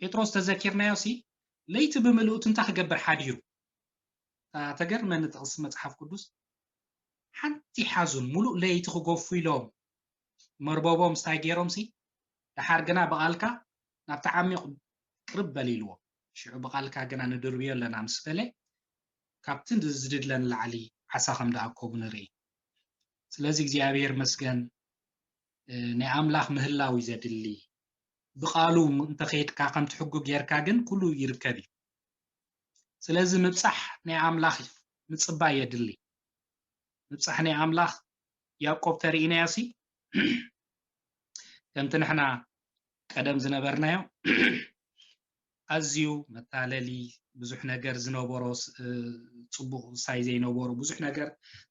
ጴጥሮስ ተዘኪርናዮ ሲ ለይቲ ብምልእቱ እንታይ ክገብር ሓዲሩ? እታ ተገርመኒ ጥቕሲ መጽሓፍ ቅዱስ፣ ሓንቲ ሓዙን ሙሉእ ለይቲ ክገፉ ኢሎም መርበቦም ስታይ ገይሮም ሲ፣ ደሓር ግና ብቓልካ ናብቲ ዓሚቕ ቅርብ በል ኢልዎ። ሽዑ ብቓልካ ግና ንድርብዮ ኣለና ምስ በለ፣ ካብቲ ዝድለ ንላዕሊ ዓሳ ከም ዝኣከቡ ንርኢ። ስለዚ እግዚኣብሔር መስገን፣ እ፣ ናይ ኣምላኽ ምህላው እዩ ዘድሊ። ብቓሉ እንተኸይድካ ከምቲ ሕጉ ጌርካ ግን ኩሉ ይርከብ እዩ። ስለዚ ምብጻሕ ናይ ኣምላኽ እዩ። ምጽባይ የድሊ። ምብጻሕ ናይ ኣምላኽ ያዕቆብ ተርኢናዮ ሲ ከምቲ ንሕና ቀደም ዝነበርናዮ ኣዝዩ መታለሊ፣ ብዙሕ ነገር ዝነበሮ፣ ጽቡቕ ሳይ ዘይነበሮ ብዙሕ ነገር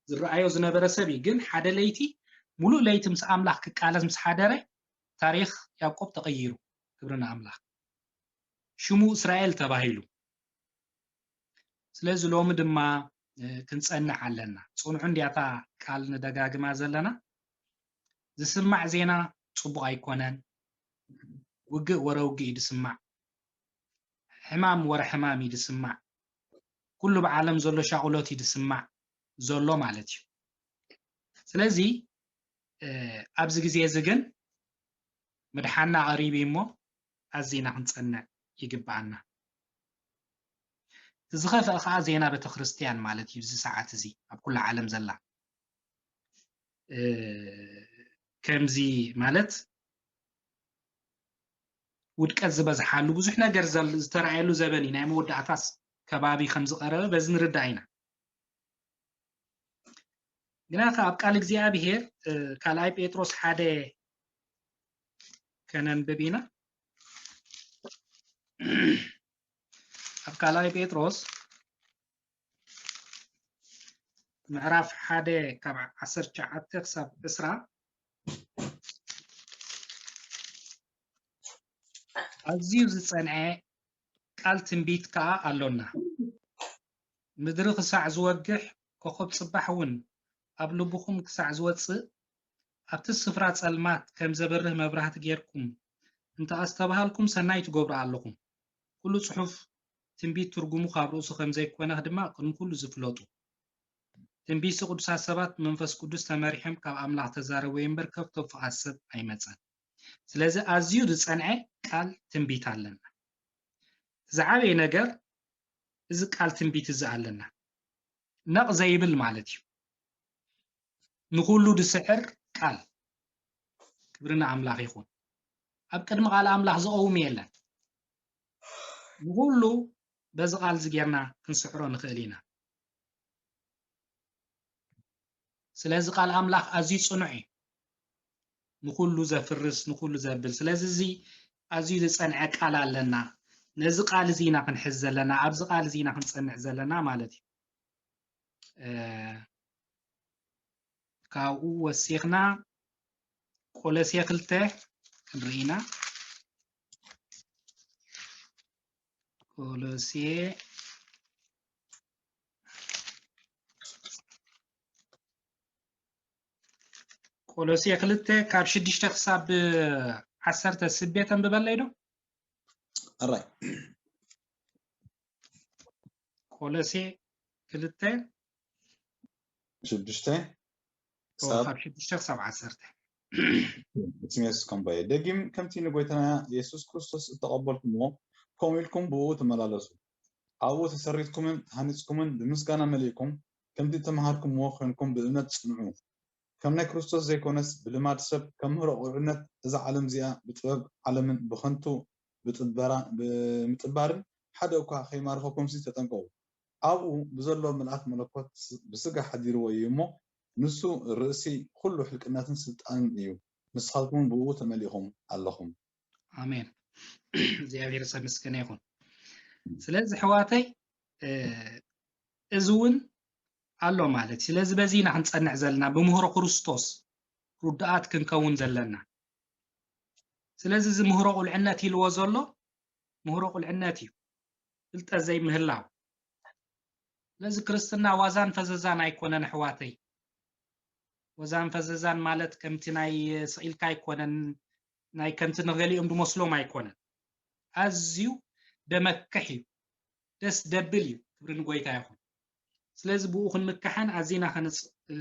ዝረኣዮ ዝነበረ ሰብ እዩ። ግን ሓደ ለይቲ፣ ሙሉእ ለይቲ ምስ ኣምላኽ ክቃለስ ምስ ሓደረ፣ ታሪኽ ያዕቆብ ተቐይሩ። ክብሪ ንኣምላኽ። ሽሙ እስራኤል ተባሂሉ። ስለዚ ሎሚ ድማ ክንጸንዕ ኣለና። ጽንዑ እንድያ እታ ቃል ንደጋግማ ዘለና። ዝስማዕ ዜና ጽቡቕ ኣይኮነን። ውግእ ወረ ውግእ እዩ ዝስማዕ። ሕማም ወረ ሕማም እዩ ዝስማዕ። ኩሉ ብዓለም ዘሎ ሻቕሎት እዩ ዝስማዕ ዘሎ ማለት እዩ። ስለዚ ኣብዚ ግዜ እዚ ግን ምድሓና ቀሪቡ እሞ ኣዚና ክንጸንዕ ይግብኣና። እቲ ዝኸፍአ ከኣ ዜና ቤተክርስትያን ማለት እዩ። እዚ ሰዓት እዚ ኣብ ኩሉ ዓለም ዘላ ከምዚ ማለት ውድቀት ዝበዝሓሉ ብዙሕ ነገር ዝተረኣየሉ ዘበን እዩ። ናይ መወዳእታስ ከባቢ ከም ዝቐረበ በዚ ንርዳእ ኢና። ግና ከ ኣብ ቃል እግዚኣብሔር ካልኣይ ጴጥሮስ ሓደ ከነንብብ ኢና። ኣብ ካልኣይ ጴጥሮስ ምዕራፍ ሓደ ካብ ዓሰርተ ትሽዓተ ክሳብ ዕስራ ኣዝዩ ዝጸንዐ ቃል ትንቢት ከኣ ኣሎና። ምድሪ ክሳዕ ዝወግሕ፣ ኮኸብ ጽባሕ እውን ኣብ ልብኹም ክሳዕ ዝወጽእ፣ ኣብቲ ስፍራ ጸልማት ከም ዘብርህ መብራህቲ ጌርኩም እንተ ኣስተብሃልኩም ሰናይ ትገብሩ ኣለኹም። ኩሉ ጽሑፍ ትንቢት ትርጉሙ ካብ ርእሱ ከም ዘይኮነ ድማ ቅድሚ ኩሉ ዝፍለጡ። ትንቢትሲ ቅዱሳት ሰባት ብመንፈስ ቅዱስ ተመሪሖም ካብ ኣምላኽ ተዛረቡ እምበር ከብቶም ፍቓድ ሰብ ኣይመጸን። ስለዚ ኣዝዩ ዝጸንዐ ቃል ትንቢት ኣለና። ዝዓበየ ነገር እዚ ቃል ትንቢት እዚ ኣለና። ነቕ ዘይብል ማለት እዩ። ንኹሉ ዝስዕር ቃል። ክብሪ ንኣምላኽ ይኹን። ኣብ ቅድሚ ቃል ኣምላኽ ዝቐውም የለን። ንኹሉ በዚ ቃል እዚ ጌርና ክንስዕሮ ንኽእል ኢና። ስለዚ ቃል ኣምላኽ ኣዝዩ ጽኑዕ እዩ። ንኹሉ ዘፍርስ፣ ንኹሉ ዘብል። ስለዚ እዚ ኣዝዩ ዝጸንዐ ቃል ኣለና። ነዚ ቃል እዚ ኢና ክንሕዝ ዘለና፣ ኣብዚ ቃል እዚ ኢና ክንጸንዕ ዘለና ማለት እዩ። እ፣ ካብኡ ወሲኽና ቆሎሴ ክልተ ክንርኢ ኢና። ቆሎሴ፣ ቆሎሴ ክልተ ካብ ሽዱሽተ ክሳብ ዓሰርተ ስቤ ተንብበለይ ዶ? ኣራይ። ቆሎሴ ክልተ ሽዱሽተ ኦ፣ ክሳብ ካብ ሽዱሽተ ክሳብ ዓሰርተ። እቲ ሜስ ከምባየ ደጊም ከምቲ ንጎይታና የሱስ ክርስቶስ እተቐበልኩምዎ፣ ከምኡ ኢልኩም ብእኡ ተመላለሱ። ኣብኡ ተሰሪትኩምን ተሃኒጽኩምን፣ ብምስጋና መሊእኩም፣ ከምቲ እተመሃርኩምዎ ኾይንኩም ብእምነት ጽንዑ። ከም ናይ ክርስቶስ ዘይኮነስ፣ ብልማድ ሰብ ከምህሮ ቁልዕነት እዛ ዓለም እዚኣ፣ ብጥበብ ዓለምን ብኸንቱ ብጥበራ-፣ ብምጥባርን ሓደ እኳ ከይማርኸኩምሲ ተጠንቀቑ። ኣብኡ ብዘሎ ምልኣት መለኮት ስ-፣ ብስጋ ሓዲርዎ እዩ እሞ፣ ንሱ ርእሲ ኩሉ ሕልቅነትን ስልጣንን እዩ። ንስኻትኩም ብእኡ ተመሊእኹም ኣለኹም። ኣሜን። እግዚኣብሔር ዝተመስገነ ይኹን። ስለዚ ኣሕዋተይ፣ እ፣ እዚ እውን ኣሎ ማለት እዩ። ስለዚ በዚ ኢና ክንጸንዕ ዘለና፣ ብምህሮ ክርስቶስ ርዱኣት ክንከውን ዘለና። ስለዚ እዚ ምህሮ ቁልዕነት ኢልዎ ዘሎ፣ ምህሮ ቁልዕነት እዩ። ፍልጠት ዘይምህላው። ስለዚ ክርስትና ዋዛን ፈዘዛን ኣይኮነን ኣሕዋተይ። ዋዛን ፈዘዛን ማለት ከምቲ ናይ ስቕ ኢልካ ኣይኮነን፣ ናይ ከምቲ ንገሊኦም ዝመስሎም ኣይኮነን። ኣዝዩ ደመክሕ እዩ፣ ደስ ደብል እዩ። ክብሪ ንጎይታ ይኹን። ስለዚ ብኡ ክንምክሐን ኣዚና ከነጽ-፣ እ፣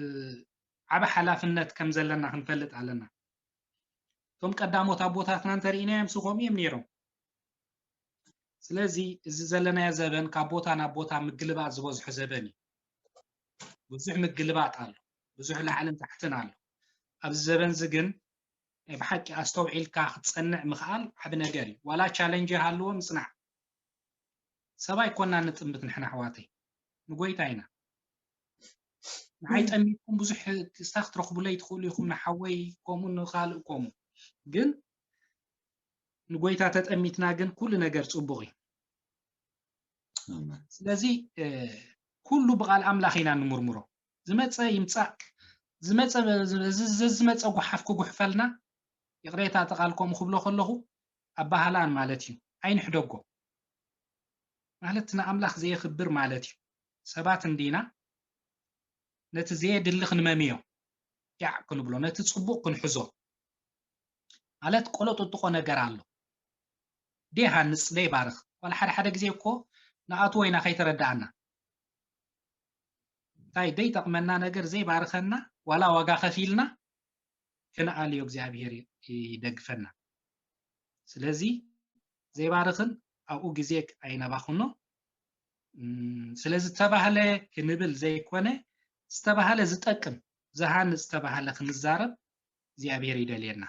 ዓቢ ሓላፍነት ከም ዘለና ክንፈልጥ ኣለና። እቶም ቀዳሞት ኣቦታትና እንተርኢናዮም፣ ሱ ከምኡ እዮም ነይሮም። ስለዚ እዚ ዘለናዮ ዘበን ካብ ቦታ ናብ ቦታ ምግልባጥ ዝበዝሖ ዘበን እዩ። ብዙሕ ምግልባጥ ኣሎ፣ ብዙሕ ላዕልን ታሕትን ኣሎ። ኣብዚ ዘበን እዚ ግን ናይ ብሓቂ ኣስተውዒልካ ክትጸንዕ ምኽኣል ዓቢ ነገር እዩ። ዋላ ቻለንጅ ይሃልዎ፣ ምጽናዕ። ሰብ ኣይኮናን ንጥምት ንሕና ኣሕዋተይ፣ ንጎይታ ኢና። ንዓይ ጠሚትኩም ብዙሕ ክስታ ክትረኽቡለይ ትኽእሉ ኢኹም፣ ንሓወይ ከምኡ ንኻልእ ከምኡ። ግን ንጎይታ ተጠሚትና ግን ኩሉ ነገር ጽቡቕ እዩ። ስለዚ ኩሉ ብቓል ኣምላኽ ኢና ንምርምሮ። ዝመፀ ይምፃእ፣ ዝመፀ ዝመፀ ጓሓፍ ክጉሕፈልና፣ ይቕሬታ እቲ ቃል ከምኡ ክብሎ ከለኹ ኣባህላን ማለት እዩ። ኣይንሕደጎ ማለት ንኣምላኽ ዘየኽብር ማለት እዩ። ሰባት እንዲና፣ ነቲ ዘየድሊ ክንመምዮ፣ ያዕ ክንብሎ፣ ነቲ ጽቡቕ ክንሕዞ ማለት ቆሎ ጥጥቆ ነገር ኣሎ። ደይሃንጽ ደይባርኽ። ዋላ ሓደ ሓደ ግዜ እኮ ንኣትዎ ኢና ከይተረዳኣና፣ እንታይ ደይጠቕመና ነገር ዘይባርኸና፣ ዋላ ዋጋ ከፊልና ክንኣልዮ እግዚኣብሔር ይደግፈና። ስለዚ ዘይባርኽን ኣብኡ ግዜ ኣይነባኽኖ። ስለዚ ዝተባህለ ክንብል ዘይኮነ፣ ዝተባህለ ዝጠቅም ዝሃንፅ ዝተባህለ ክንዛረብ እግዚኣብሔር ይደልየና።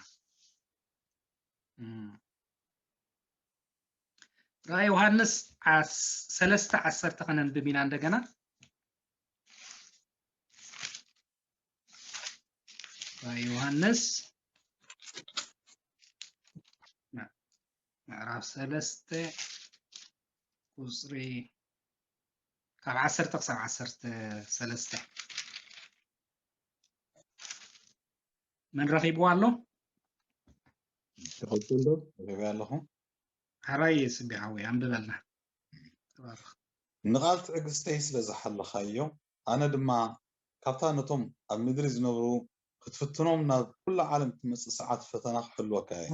ራእይ ዮሃንስ ሰለስተ ዓሰርተ ከነንብብ ኢና እንደገና። ራእይ ዮሃንስ ምዕራፍ ሰለስተ ቁፅሪ ካብ ዓሰርተ ክሳብ ዓሰርተ ሰለስተ። መን ረኺብዋ ኣሎ? ትኽክል ዶ? ረኺበያ ኣለኹ። ሓራይ ስቢ ሓወይ ኣንብበልና። ተባረኽ። ንቓል ትዕግስተይ ስለ ዝሓለኻዮ፣ ኣነ ድማ ካብታ ነቶም ኣብ ምድሪ ዝነብሩ ክትፍትኖም ናብ ኩላ ዓለም እትመጽእ ሰዓት ፈተና ክሕልወካ እየ።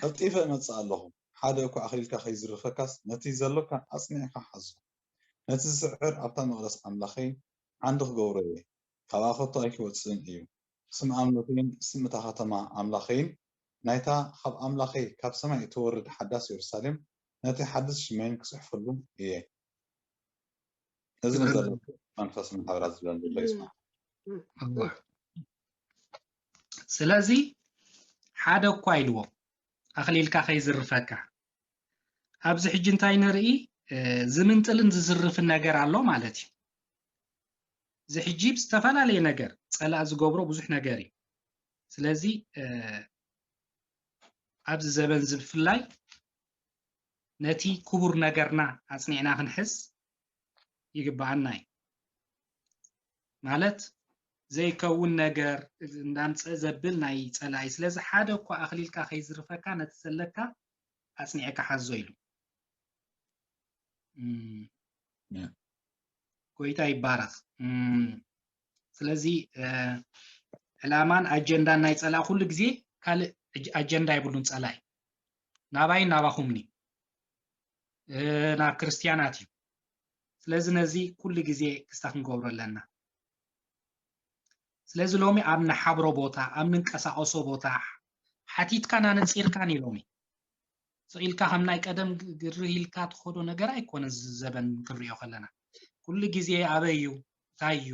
ቀልጢፈ እመጽእ ኣለኹ። ሓደ እኳ ኣኽሊልካ ከይዝርፈካስ፣ ነቲ ዘሎካ ኣጽኒዕካ ሓዞ። ነቲ ዝስዕር ኣብታ መቕደስ ኣምላኸይ ዓንዲ ክገብሮ እየ። ካብኣ ከቶ ኣይክወጽእን እዩ። ስም ኣምልኾይን ስም እታ ከተማ ኣምላኸይን፣ ናይታ ካብ ኣምላኸይ ካብ ሰማይ እትወርድ ሓዳስ የሩሳሌም፣ ነቲ ሓድስ ሽመይን ክጽሕፈሉ እየ። እዚ ንዘሎ መንፈስ ማሕበራት ዝብለን ዘሎ ይስማዕ። ስለዚ ሓደ እኳ ኢልዎ ኣኽሊልካ ከይዝርፈካ። ኣብዚ ሕጂ እንታይ ንርኢ? ዝምንጥልን ዝዝርፍን ነገር ኣሎ ማለት እዩ። እዚ ሕጂ ዝተፈላለየ ነገር ጸላእ ዝገብሮ ብዙሕ ነገር እዩ። ስለዚ ኣብዚ ዘበን እዚ ብፍላይ ነቲ ክቡር ነገርና ኣጽኒዕና ክንሕዝ ይግብኣና እዩ። ማለት ዘይከውን ነገር እንዳምፀ ዘብል ናይ ፀላኢ። ስለዚ ሓደ እኳ ኣኽሊልካ ከይዝርፈካ ነቲ ዘለካ ኣጽኒዕካ ሓዞ ኢሉ። ጎይታ ይባረኽ። ስለዚ ዕላማን ኣጀንዳን ናይ ፀላኢ ኩሉ ግዜ ካልእ ኣጀንዳ የብሉን ፀላኢ። ናባይ ናባኹምኒ ናብ ክርስትያናት እዩ። ስለዚ ነዚ ኩሉ ግዜ ክስታ ክንገብሮ ኣለና። ስለዚ ሎሚ ኣብ ንሓብሮ ቦታ፣ ኣብ ንንቀሳቐሶ ቦታ ሓቲትካን ኣነጺርካን እዩ ሎሚ። ስቕ ኢልካ ከም ናይ ቀደም ግርህ ኢልካ ትኸዶ ነገር ኣይኮነ። እዚ ዘበን ክንሪኦ ከለና ኩሉ ግዜ ኣበይ እዩ፣ እንታይ እዩ፣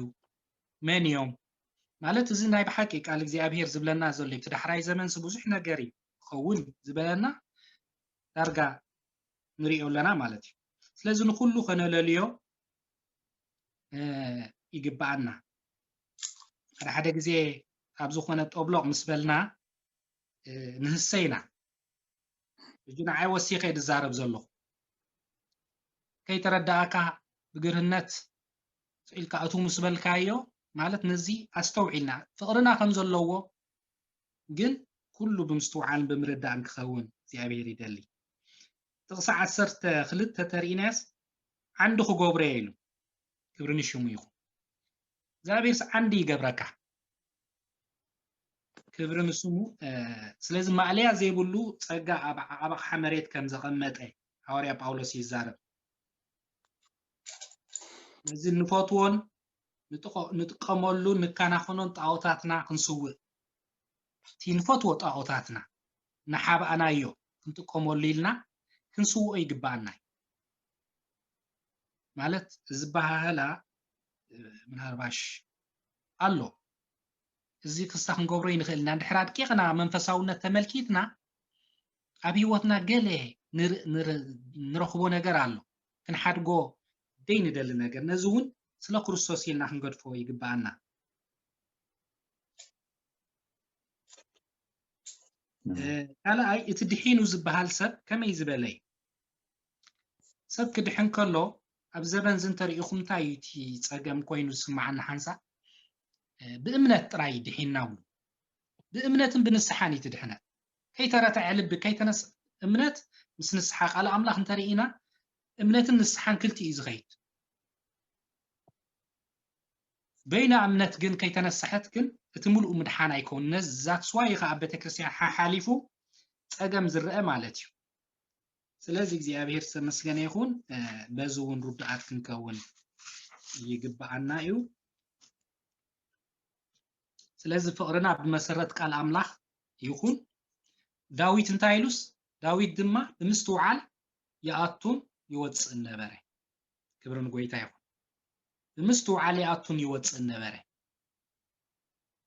መን እዮም ማለት። እዚ ናይ ብሓቂ ቃል እግዚኣብሔር ዝብለና ዘሎ እቲ ዳሕራይ ዘመንስ ብዙሕ ነገር እዩ ክኸውን ዝበለና ዳርጋ ንሪኦ ኣለና ማለት እዩ። ስለዚ ንኩሉ ከነለልዮ ይግብኣና። ሓደ ሓደ ግዜ ኣብ ዝኾነ ጠብሎቕ ምስ በልና ንህሰ ኢና። ሕጂ ንዓይ ወሲኸ ዝዛረብ ዘለኹ ከይተረዳእካ ብግርህነት ኢልካ እቱ ምስ በልካዮ ማለት ነዚ ኣስተውዒልና ፍቕርና ከም ዘለዎ ግን ኩሉ ብምስትውዓልን ብምርዳእን ክኸውን እግዚኣብሔር ይደሊ። ጥቕሲ ዓሰርተ ክልተ ተሪኢናያስ ዓንዲ ክገብሮ እየ ኢሉ። ክብሪ ንሽሙ ይኹን። እግዚኣብሔርስ ዓንዲ ይገብረካ። ክብሪ ንስሙ። ስለዚ ማእለያ ዘይብሉ ጸጋ ኣብ ኣቕሓ መሬት ከም ዘቐመጠ ሃዋርያ ጳውሎስ ይዛረብ። ነዚ ንፈትዎን ንጥቀመሉ ንከናኸኖን ጣዖታትና ክንስውእ፣ እቲ ንፈትዎ ጣዖታትና ንሓብኣናዮ ክንጥቀመሉ ኢልና ክንስውኦ ይግብኣና እዩ። ማለት ዝበሃህላ ምናልባሽ ኣሎ። እዚ ክስታ ክንገብሮ ይንኽእል ኢና። እንድሕር ኣድቂቕና መንፈሳውነት ተመልኪትና ኣብ ህይወትና ገለ ንረኽቦ ነገር ኣሎ፣ ክንሓድጎ ደይ ንደሊ ነገር። ነዚ እውን ስለ ክርስቶስ ኢልና ክንገድፎ ይግብኣና። ካልኣይ፣ እቲ ድሒኑ ዝበሃል ሰብ ከመይ ዝበለ እዩ? ሰብ ክድሕን ከሎ ኣብ ዘበን ዝንተርኢኹም እንታይ እዩ እቲ ጸገም ኮይኑ ዝስምዓና ሓንሳእ? ብእምነት ጥራይ ድሒንና ብሉ። ብእምነትን ብንስሓን እዩ እቲ ድሕነት። ከይተረተዐ ልቢ ከይተነስ እምነት ምስ ንስሓ ቃል ኣምላኽ እንተርኢና እምነትን ንስሓን ክልቲ እዩ ዝኸይድ። በይና እምነት ግን ከይተነስሐት ግን እቲ ምሉእ ምድሓን ኣይከውን። ነዛት ስዋይ ከዓ ኣብ ቤተክርስትያን ሓሓሊፉ ጸገም ዝረአ ማለት እዩ። ስለዚ እግዚኣብሔር ዝተመስገነ ይኹን። በዚ እውን ርዱኣት ክንከውን ይግብኣና እዩ። ስለዚ ፍቕርና ብመሰረት ቃል ኣምላኽ ይኹን። ዳዊት እንታይ ኢሉስ? ዳዊት ድማ ብምስትውዓል ይኣቱን ይወፅእን ነበረ። ክብሪ ንጎይታ ይኹን። ብምስትውዓል ይኣቱን ይወፅእን ነበረ።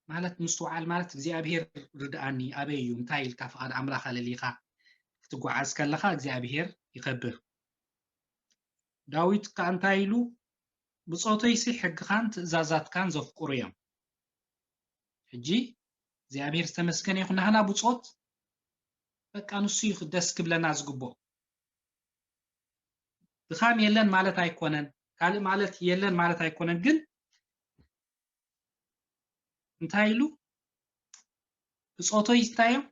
ማለት ምስትውዓል ማለት እግዚኣብሔር ርድኣኒ ኣበይ እዩ እንታይ ኢልካ ፍቓድ ኣምላኽ ኣለሊኻ ክትጓዓዝ ከለኻ እግዚኣብሔር ይኸብር። ዳዊት ከኣ እንታይ ኢሉ? ብጾተይሲ ሕግኻን ትእዛዛትካን ዘፍቅሩ እዮም። ሕጂ እግዚኣብሔር ዝተመስገነ ይኹን። ናህና ብጾት በቃ ንሱ እዩ ደስ ክብለና ዝግብኦ። ድኻም የለን ማለት ኣይኮነን፣ ካልእ ማለት የለን ማለት ኣይኮነን። ግን እንታይ ኢሉ? ብጾቶይ እንታይ እዮም?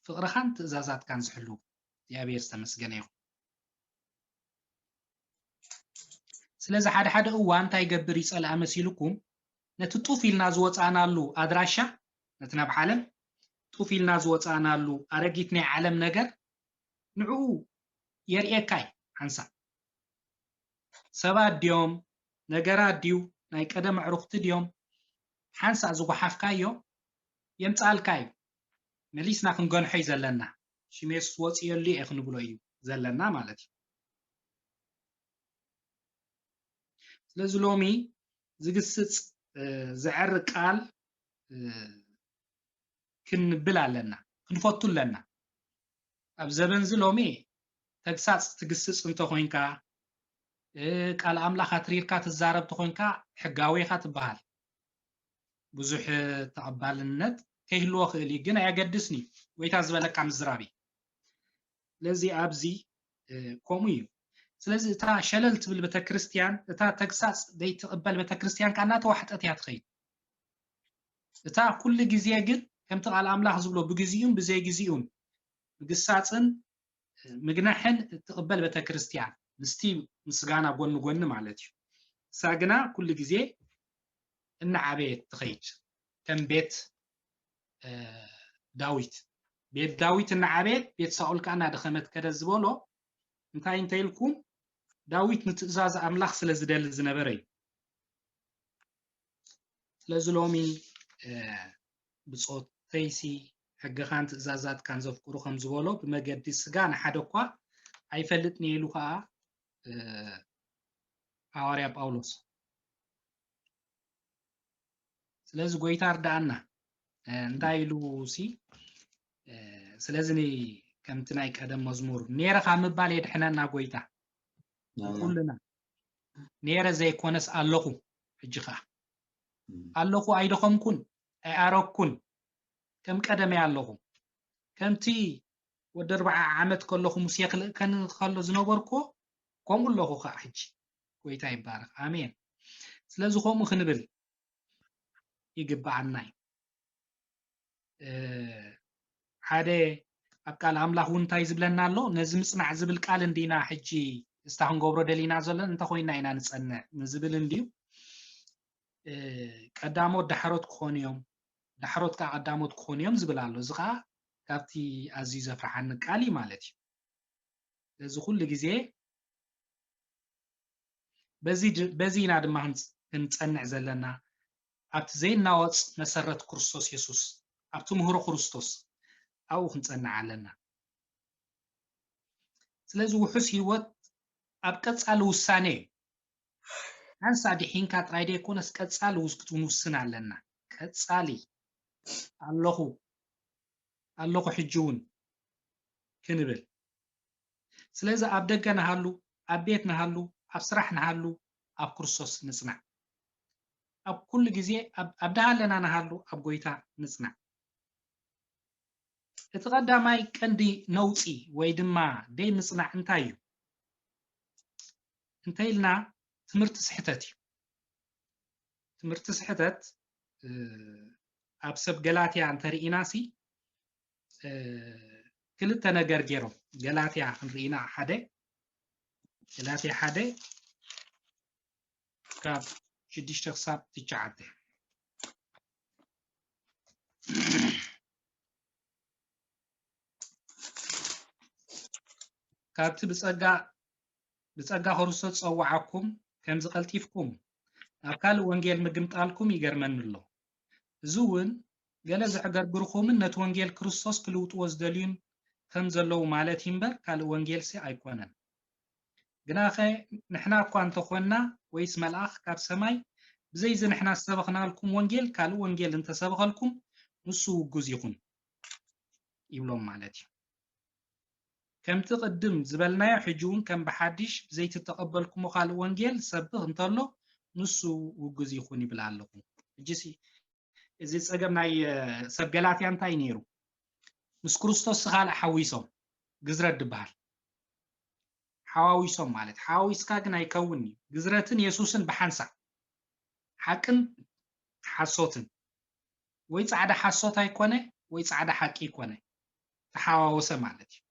ፍቕርኻን ትእዛዛትካን ዝሕልዉ። እግዚኣብሔር ዝተመስገነ ይኹን። ስለዚ ሓደ ሓደ እዋን እንታይ ይገብር ይጸልኣ መሲልኩም? ነቲ ጡፍ ኢልና ዝወጻእናሉ ኣድራሻ፣ ነቲ ናብ ዓለም ጡፍ ኢልና ዝወጻእናሉ ኣረጊት ናይ ዓለም ነገር ንዕኡ የርእየካ እዩ ሓንሳእ። ሰባት ድዮም? ነገራት ድዩ? ናይ ቀደም ኣዕሩኽቲ ድዮም? ሓንሳእ ዝጓሓፍካዮ የምጽኣልካ እዩ። መሊስና ክንገንሖ እዩ ዘለና። ሽም የሱስ ወጽየሉ እየ ክንብሎ እዩ ዘለና ማለት እዩ። ስለዚ ሎሚ ዝግስጽ፣ እ፣ ዘዕሪ ቃል፣ እ፣ ክንብል ኣለና፣ ክንፈቱ ኣለና። ኣብ ዘበንዚ ሎሚ ተግሳጽ ትግስጽ እንተኾይንካ፣ እ፣ ቃል ኣምላኽ ኣትሪርካ ትዛረብ ተኾይንካ፣ ሕጋዊ ኢኻ ትበሃል። ብዙሕ ተቐባልነት ከይህልዎ ክእል እዩ፣ ግን ኣየገድስን እዩ። ጎይታ ዝበለካ ምዝራብ እዩ። ስለዚ ኣብዚ፣ እ፣ ከምኡ እዩ። ስለዚ እታ ሸለል ትብል ቤተክርስትያን፣ እታ ተግሳጽ ዘይትቕበል ቤተክርስትያን ከኣ እናተዋሕጠት እያ ትኸይድ። እታ ኩሉ ግዜ ግን ከምቲ ቃል ኣምላኽ ዝብሎ ብግዚኡን ብዘይግዚኡን ምግሳጽን ምግናሕን እትቕበል ቤተክርስትያን ምስቲ ምስጋና ጎኒ ጎኒ ማለት እዩ። እሳ ግና ኩሉ ግዜ እናዓበየት ትኸይድ ከም ቤት፣ እ፣ ዳዊት። ቤት ዳዊት እናዓበየት ቤት ሳኦል ከኣ እናደኸመት ከደ ዝበሎ እንታይ እንተ ኢልኩም ዳዊት ንትእዛዝ ኣምላኽ ስለ ዝደሊ ዝነበረ እዩ። ስለዚ ሎሚ፣ እ፣ ብጾተይሲ ሕግኻን ትእዛዛትካን ዘፍቅሩ ከም ዝበሎ ብመገዲ ስጋ ንሓደ እኳ ኣይፈልጥን እየ ኢሉ ከኣ፣ እ፣ ሃዋርያ ጳውሎስ። ስለዚ ጎይታ ርድኣና። እ፣ እንታይ ኢሉ ሲ፣ እ፣ ስለዚ ኒ-፣ ከምቲ ናይ ቀደም መዝሙር ኔረ ካብ ምባል የድሕነና ጎይታ። ኣሜን። ኩልና ኔረ ዘይኮነስ ኣለኹ። ሕጂ ኸኣ እም። ኣለኹ፣ ኣይደኸምኩን፣ ኣይኣረግኩን፣ ከም ቀደመይ ኣለኹ። ከምቲ ወዲ ኣርብዓ ዓመት ከለኹ ሙሴ ክልእከኒ ከሎ ዝነበርኩ ከምኡ ኣለኹ ኸኣ ሕጂ። ጎይታ ይባረኽ። ኣሜን። ስለዚ ከምኡ ክንብል ይግብኣና እዩ። እ፣ ሓደ ኣብ ቃል ኣምላኽ እውን እንታይ ዝብለና ኣሎ? ነዚ ምጽናዕ ዝብል ቃል እንዲና ሕጂ እስታ ክንገብሮ ደሊና ዘለን እንተኾይና ኢና ንጸንዕ ንዝብል እንድዩ። እ፣ ቀዳሞት ዳሕሮት ክኾኑ እዮም፣ ዳሕሮት ከኣ ቀዳሞት ክኾኑ እዮም ዝብል ኣሎ። እዚ ከኣ ካብቲ ኣዝዩ ዘፍርሓኒ ቃል እዩ ማለት እዩ። ስለዚ ኩሉ ግዜ በዚ ድ-፣ በዚ ኢና ድማ ክንጽ-፣ ክንጸንዕ ዘለና፣ ኣብቲ ዘይናወጽ መሰረት ክርስቶስ የሱስ፣ ኣብቲ ምህሮ ክርስቶስ፣ ኣብኡ ክንጸንዕ ኣለና። ስለዚ ውሑስ ህይወት ኣብ ቀጻሊ ውሳኔ እዩ። ሓንሳእ ድሒንካ ጥራይ ዘይኮነስ ቀጻሊ ውስ-፣ ክንውስን ኣለና። ቀጻሊ ኣለኹ፣ ኣለኹ ሕጂ እውን ክንብል። ስለዚ ኣብ ደገ ንሃሉ፣ ኣብ ቤት ንሃሉ፣ ኣብ ስራሕ ንሃሉ፣ ኣብ ክርስቶስ ንጽናዕ። ኣብ ኩሉ ግዜ ኣብ ደሃለና ንሃሉ ኣብ ጎይታ ንጽናዕ። እቲ ቀዳማይ ቀንዲ ነውጺ ወይ ድማ ደይ ምጽናዕ እንታይ እዩ? እንተ ኢልና ትምህርቲ ስሕተት እዩ። ትምህርቲ ስሕተት ኣብ ሰብ ገላትያ እንተርኢና ሲ ክልተ ነገር ገይሮም ገላትያ ክንርኢና ሓደ ገላትያ ሓደ ካብ ሽዱሽተ ክሳብ ትሽዓተ ካብቲ ብጸጋ ብጸጋ ክርስቶስ ጸዋዓኩም ከምዚ ቀልጢፍኩም ናብ ካልእ ወንጌል ምግምጣልኩም ይገርመኒ ኣሎ። እዚ እውን ገለ ዘዕገርግርኩምን ነቲ ወንጌል ክርስቶስ ክልውጥዎ ዝደልዩን ከም ዘለዉ ማለት እዩ እምበር ካልእ ወንጌልሲ ኣይኮነን። ግናኸ ንሕና እኳ እንተኾንና ወይስ መልኣኽ ካብ ሰማይ ብዘይዚ ንሕና ዝሰበኽናልኩም ወንጌል ካልእ ወንጌል እንተሰበኸልኩም ንሱ ውጉዝ ይኹን ይብሎም ማለት እዩ። ከምቲ ቅድም ዝበልናዮ ሕጂ እውን ከም ብሓድሽ ብዘይትተቐበልኩሞ ካልእ ወንጌል ዝሰብኽ እንተሎ ንሱ ውጉዝ ይኹን ይብል ኣለኹ። ሕጂሲ እዚ ጸገም ናይ ሰብ ገላትያ እንታይ ነይሩ? ምስ ክርስቶስ ካልእ ሓዊሶም ግዝረት ድበሃል ሓዋዊሶም ማለት ሓዋዊስካ ግን ኣይከውን እዩ። ግዝረትን የሱስን ብሓንሳእ ሓቅን ሓሶትን ወይ ጻዕዳ ሓሶት ኣይኮነ ወይ ጻዕዳ ሓቂ ይኮነ ተሓዋወሰ ማለት እዩ።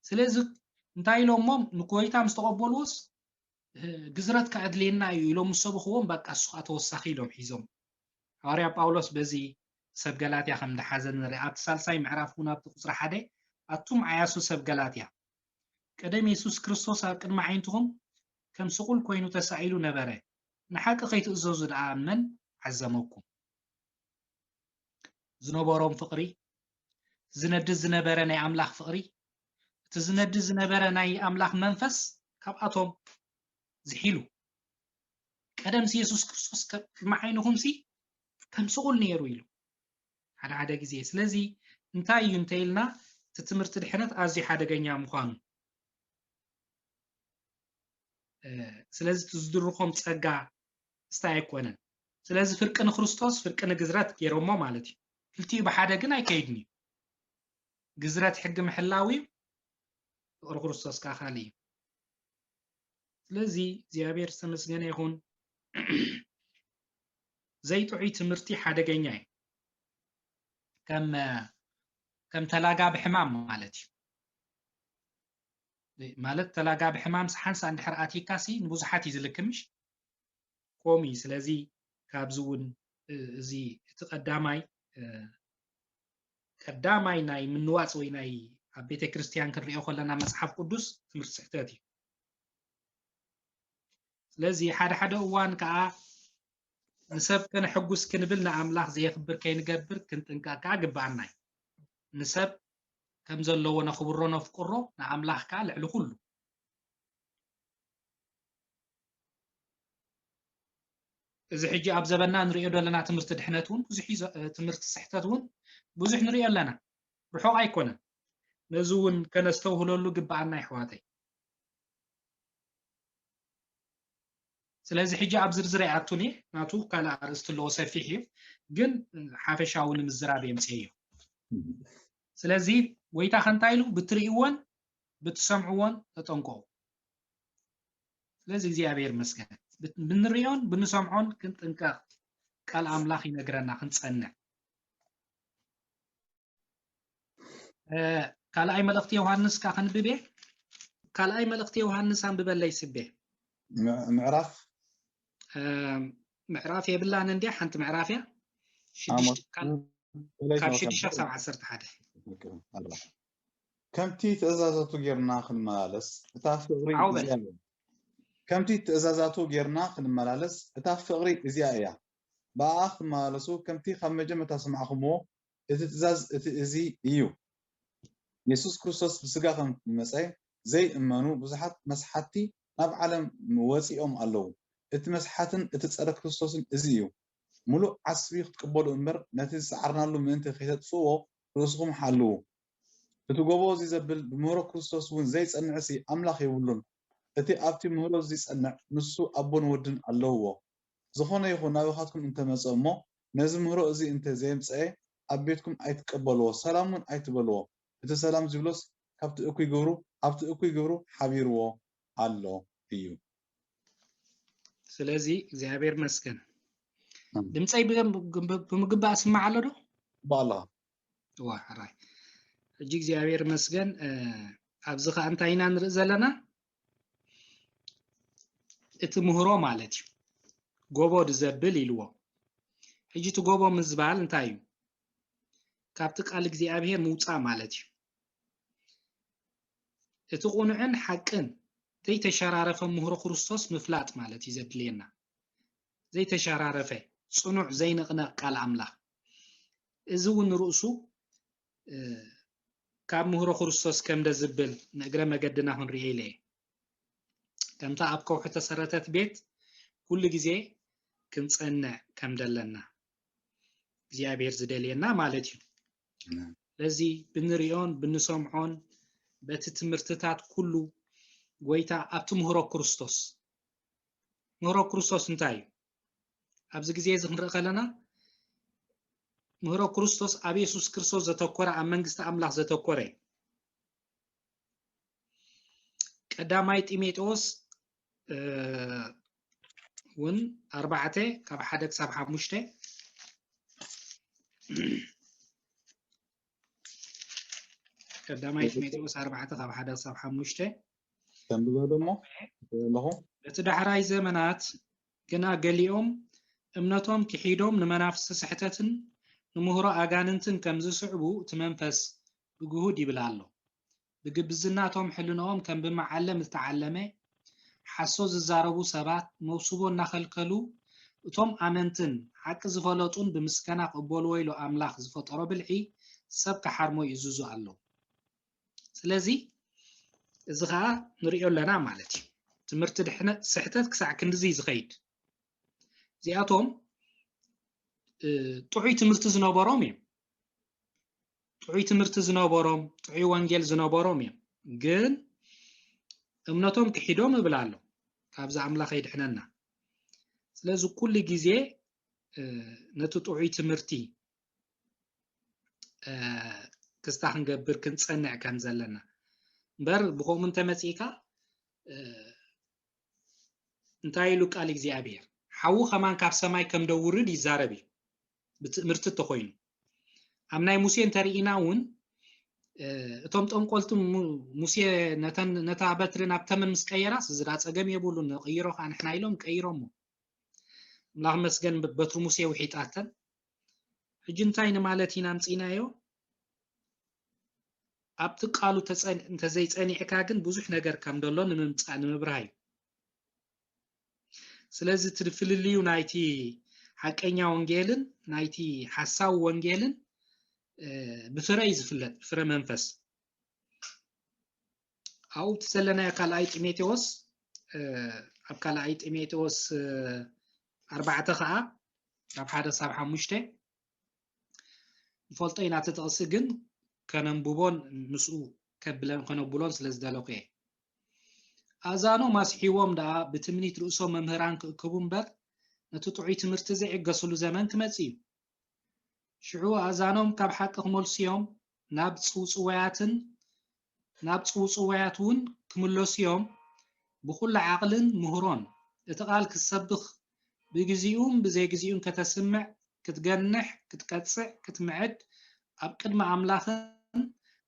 ስለዚ እንታይ ኢሎሞም ንጎይታ ምስ ተቐበልዎስ ግዝረት ከኣድልየና እዩ ኢሎም ምስ ሰብኽዎም በቃ እሱ ከዓ ተወሳኺ ኢሎም ሒዞም። ሃዋርያ ጳውሎስ በዚ ሰብ ገላትያ ከም ድሓዘ ንርኢ ኣብቲ ሳልሳይ ምዕራፍ እውን ኣብቲ ቁፅሪ ሓደ ኣቱም ዓያሱ ሰብ ገላትያ ቀደም የሱስ ክርስቶስ ኣብ ቅድሚ ዓይንትኹም ከም ስቑል ኮይኑ ተሳኢሉ ነበረ ንሓቂ ከይትእዘዙ ደኣ መን ዓዘመኩም ዝነበሮም ፍቕሪ ዝነድድ ዝነበረ ናይ ኣምላኽ ፍቕሪ እቲ ዝነድድ ዝነበረ ናይ ኣምላኽ መንፈስ ካብኣቶም ዝሒሉ ቀደምሲ የሱስ ክርስቶስ ቅድሚ ዓይንኹምሲ ከም ስቑል ነይሩ ኢሉ ሓደ ሓደ ግዜ ስለዚ እንታይ እዩ እንተ ኢልና እቲ ትምህርቲ ድሕነት ኣዝዩ ሓደገኛ ምዃኑ ስለዚ እቲ ዝድርኾም ጸጋ ስታይ ኣይኮነን ስለዚ ፍርቂ ንክርስቶስ ፍርቂ ንግዝረት ገይሮሞ ማለት እዩ ክልቲኡ ብሓደ ግን ኣይከይድን እዩ ግዝረት ሕጊ ምሕላው እዩ ፍቅሪ ክርስቶስ ከዓ ካልእ እዩ ስለዚ እግዚኣብሔር ዝተመስገነ ይኹን ዘይጥዑይ ትምህርቲ ሓደገኛ እዩ ከም ከም ተላጋቢ ሕማም ማለት እዩ ማለት ተላጋቢ ሕማም ሓንሳ እንድሕር ኣቲካ ሲ ንብዙሓት እዩ ዝልክምሽ ኮሚ ስለዚ ካብዚ እውን እዚ እቲ ቀዳማይ ቀዳማይ ናይ ምንዋፅ ወይ ናይ ኣብ ቤተ ክርስቲያን ክንሪኦ ከለና መፅሓፍ ቅዱስ ትምህርቲ ስሕተት እዩ ስለዚ ሓደ ሓደ እዋን ከዓ ንሰብ ከነሐጉስ ክንብል ንኣምላኽ ዘየኽብር ከይንገብር ክንጥንቀቕ ከዓ ግብኣና እዩ። ንሰብ ከም ዘለዎ ነኽብሮ ነፍቅሮ ንኣምላኽ ከዓ ልዕሊ ኩሉ። እዚ ሕጂ ኣብ ዘበና ንሪኦ ዘለና ትምህርቲ ድሕነት እውን ብዙሕ እዩ ትምህርቲ ስሕተት እውን ብዙሕ ንሪኦ ኣለና። ርሑቕ ኣይኮነን። ነዚ እውን ከነስተውህለሉ ግብኣና ይሕዋተይ። ስለዚ ሕጂ ኣብ ዝርዝር ኣይኣቱን እየ ናቱ ካልእ ኣርእስቲ ኣለዎ ሰፊሕ እዩ ግን ሓፈሻዊ ንምዝራብ የምፅኤዮ ስለዚ ጎይታ ከንታይ ኢሉ ብትርእይዎን ብትሰምዕዎን ተጠንቀቑ ስለዚ እግዚኣብሔር ይመስገን ብንሪኦን ብንሰምዖን ክንጥንቀቕ ቃል ኣምላኽ ይነግረና ክንፀንዕ ካልኣይ መልእኽቲ ዮሃንስ ካ ክንብብ እየ ካልኣይ መልእኽቲ ዮሃንስ ኣንብበለይ ስቤ ምዕራፍ ምዕራፍ የብላን እንዲያ ሓንቲ ምዕራፍ እያ ካብ ሽዱሽተ ክሳብ ዓሰርተ ሓደ ከምቲ ትእዛዛቱ ጌርና ክንመላለስ እታ ፍቕሪ ከምቲ ትእዛዛቱ ጌርና ክንመላለስ እታ ፍቕሪ እዚኣ እያ ብኣኣ ክትመላለሱ ከምቲ ካብ መጀመርታ ዝሰማዕኹምዎ እቲ ትእዛዝ እቲ እዚ እዩ። የሱስ ክርስቶስ ብስጋ ከም ዝመጸ ዘይእመኑ ብዙሓት መስሓትቲ ናብ ዓለም ወጺኦም ኣለዉ። እቲ መስሓትን እቲ ጸረ ክርስቶስን እዚ እዩ። ምሉእ ዓስቢ ክትቅበሉ እምበር ነቲ ዝጸዓርናሉ ምእንቲ ከይተጥፍእዎ ርእስኹም ሓልዉ። እቲ ጎቦ እዚ ዘብል ብምህሮ ክርስቶስ እውን ዘይጸንዕሲ ኣምላኽ የብሉን። እቲ ኣብቲ ምህሮ እዚ ዝጸንዕ ንሱ ኣቦን ወድን ኣለውዎ። ዝኾነ ይኹን ናባኻትኩም እንተመጸ እሞ፣ ነዚ ምህሮ እዚ እንተ ዘየምጸኤ፣ ኣብ ቤትኩም ኣይትቀበልዎ፣ ሰላም እውን ኣይትበልዎ። እቲ ሰላም ዝብሎስ ካብቲ እኩይ ግብሩ፣ ኣብቲ እኩይ ግብሩ ሓቢርዎ ኣሎ እዩ። ስለዚ እግዚኣብሔር መስገን። ኣሜን። ድምፀይ ብደንብ ብ-፣ ብምግባእ ስማዕ ኣሎ ዶ? ባላ። ዋ፣ ሕራይ። ሕጂ እግዚኣብሔር መስገን። እ፣ ኣብዚ ኸዓ እንታይ ኢና ንርኢ ዘለና? እቲ ምህሮ ማለት እዩ። ጎቦ ድዘብል ኢልዎ። ሕጂ እቲ ጎቦ ምዝባል እንታይ እዩ? ካብቲ ቃል እግዚኣብሔር ምውፃእ ማለት እዩ። እቲ ቁኑዕን ሓቅን ዘይተሸራረፈ ምህሮ ክርስቶስ ምፍላጥ ማለት እዩ ዘድልየና። ዘይተሸራረፈ፣ ጽኑዕ፣ ዘይንቕነቕ ቃል ኣምላኽ። እዚ እውን ርእሱ፣ እ፣ ካብ ምህሮ ክርስቶስ ከም ደዝብል ንእግረ መገድና ክንርእዮ ኢለ እየ። ከምታ ኣብ ከውሒ ተሰረተት ቤት ኩሉ ግዜ ክንጸንዕ ከም ደለና እግዚኣብሔር ዝደልየና ማለት እዩ። ኣሜን። ስለዚ ብንሪኦን ብንሰምዖን በቲ ትምህርትታት ኩሉ ጎይታ ኣብቲ ምህሮ ክርስቶስ፣ ምህሮ ክርስቶስ እንታይ እዩ? ኣብዚ ግዜ እዚ ክንርኢ ከለና ምህሮ ክርስቶስ ኣብ የሱስ ክርስቶስ ዘተኮረ፣ ኣብ መንግስቲ ኣምላኽ ዘተኮረ እዩ። ቀዳማይ ጢሞቴዎስ፣ እ፣ እውን ኣርባዕተ ካብ ሓደ ክሳብ ሓሙሽተ። ቀዳማይ ጢሞቴዎስ ኣርባዕተ ካብ ሓደ ክሳብ ሓሙሽተ። ተንብቦ ዶ እሞ ኣለኹ። በቲ ዳሕራይ ዘመናት ግና ገሊኦም እምነቶም ክሒዶም ንመናፍስቲ ስሕተትን ንምህሮ ኣጋንንትን ከም ዝስዕቡ እቲ መንፈስ ብግሁድ ይብል ኣሎ። ብግብዝናቶም ሕልንኦም ከም ብመዓለም ዝተዓለመ ሓሶት ዝዛረቡ ሰባት መውስቦ እናኸልከሉ እቶም ኣመንትን ሓቂ ዝፈለጡን ብምስጋና ክቕበልዎ ኢሉ ኣምላኽ ዝፈጠሮ ብልሒ ሰብ ክሓርሞ ይእዝዙ ኣለዉ። ስለዚ እዚ ኸዓ ንሪኦ ኣለና ማለት እዩ። ትምህርቲ ድሕነ-፣ ስሕተት ክሳዕ ክንድዚ ዝኸይድ። እዚኣቶም፣ እ፣ ጥዑይ ትምህርቲ ዝነበሮም እዮም። ጥዑይ ትምህርቲ ዝነበሮም፣ ጥዑይ ወንጌል ዝነበሮም እዮም። ግን እምነቶም ክሒዶም እብል ኣሎ። ካብዚ ኣምላኽ የድሕነና። ስለዚ ኩሉ ግዜ፣ እ፣ ነቲ ጥዑይ ትምህርቲ፣ እ፣ ክስታ ክንገብር ክንጸንዕ ከም ዘለና። እምበር ብኸምኡ እንተመጺእካ፣ እ፣ እንታይ ኢሉ ቃል እግዚኣብሔር? ሓዊ ከማን ካብ ሰማይ ከም ደውርድ ይዛረብ እዩ። ብትእምርቲ እንተኾይኑ። ኣብ ናይ ሙሴ እንተርኢና እውን፣ እ፣ እቶም ጠንቆልቲ ሙ-፣ ሙሴ ነተን፣ ነታ በትሪ ናብ ተመን ምስ ቀየራስ፣ እዚ ደኣ ጸገም የብሉን፣ ንቕይሮ ከኣ ንሕና ኢሎም ቀይሮሞ። ኣምላኽ መስገን ብ-፣ በትሪ ሙሴ ውሒጣተን። ሕጂ እንታይ ንማለት ኢና ኣምጺእናዮ? ኣብቲ ቃሉ ተጸን-፣ እንተዘይጸኒዕካ ግን ብዙሕ ነገር ከም ደሎ ንምምጻእ፣ ንምብራህ እዩ። ስለዚ እቲ ፍልልዩ ናይቲ ሓቀኛ ወንጌልን ናይቲ ሓሳዊ ወንጌልን፣ እ፣ ብፍረ እዩ ዝፍለጥ፣ ብፍረ መንፈስ። ኣብኡ እቲ ዘለናዮ ካልኣይ ጢሞቴዎስ፣ እ፣ ኣብ ካልኣይ ጢሞቴዎስ፣ እ፣ ኣርባዕተ ኸዓ ካብ ሓደ ክሳብ ሓሙሽተ ንፈልጦ ኢና። እቲ ጥቕሲ ግን ከነንብቦን ምስኡ ከብለን፣ ከነብሎን ስለ ዝደለኹ እየ። ኣእዛኖም ኣስሒቦም ደኣ ብትምኒት ርእሶም መምህራን ክእክቡ እምበር፣ ነቲ ጥዑይ ትምህርቲ ዘይዕገስሉ ዘመን ክመጽእ እዩ። ሽዑ ኣእዛኖም ካብ ሓቂ ክመልሱ እዮም፣ ናብ ጽውጽዋያትን ናብ ጽውጽዋያት እውን ክምለሱ እዮም። ብኹሉ ዓቕልን ምህሮን እቲ ቃል ክትሰብኽ፣ ብግዚኡን ብዘይግዚኡን ከተስምዕ፣ ክትገንሕ፣ ክትቀጽዕ፣ ክትምዕድ፣ ኣብ ቅድሚ ኣምላኽን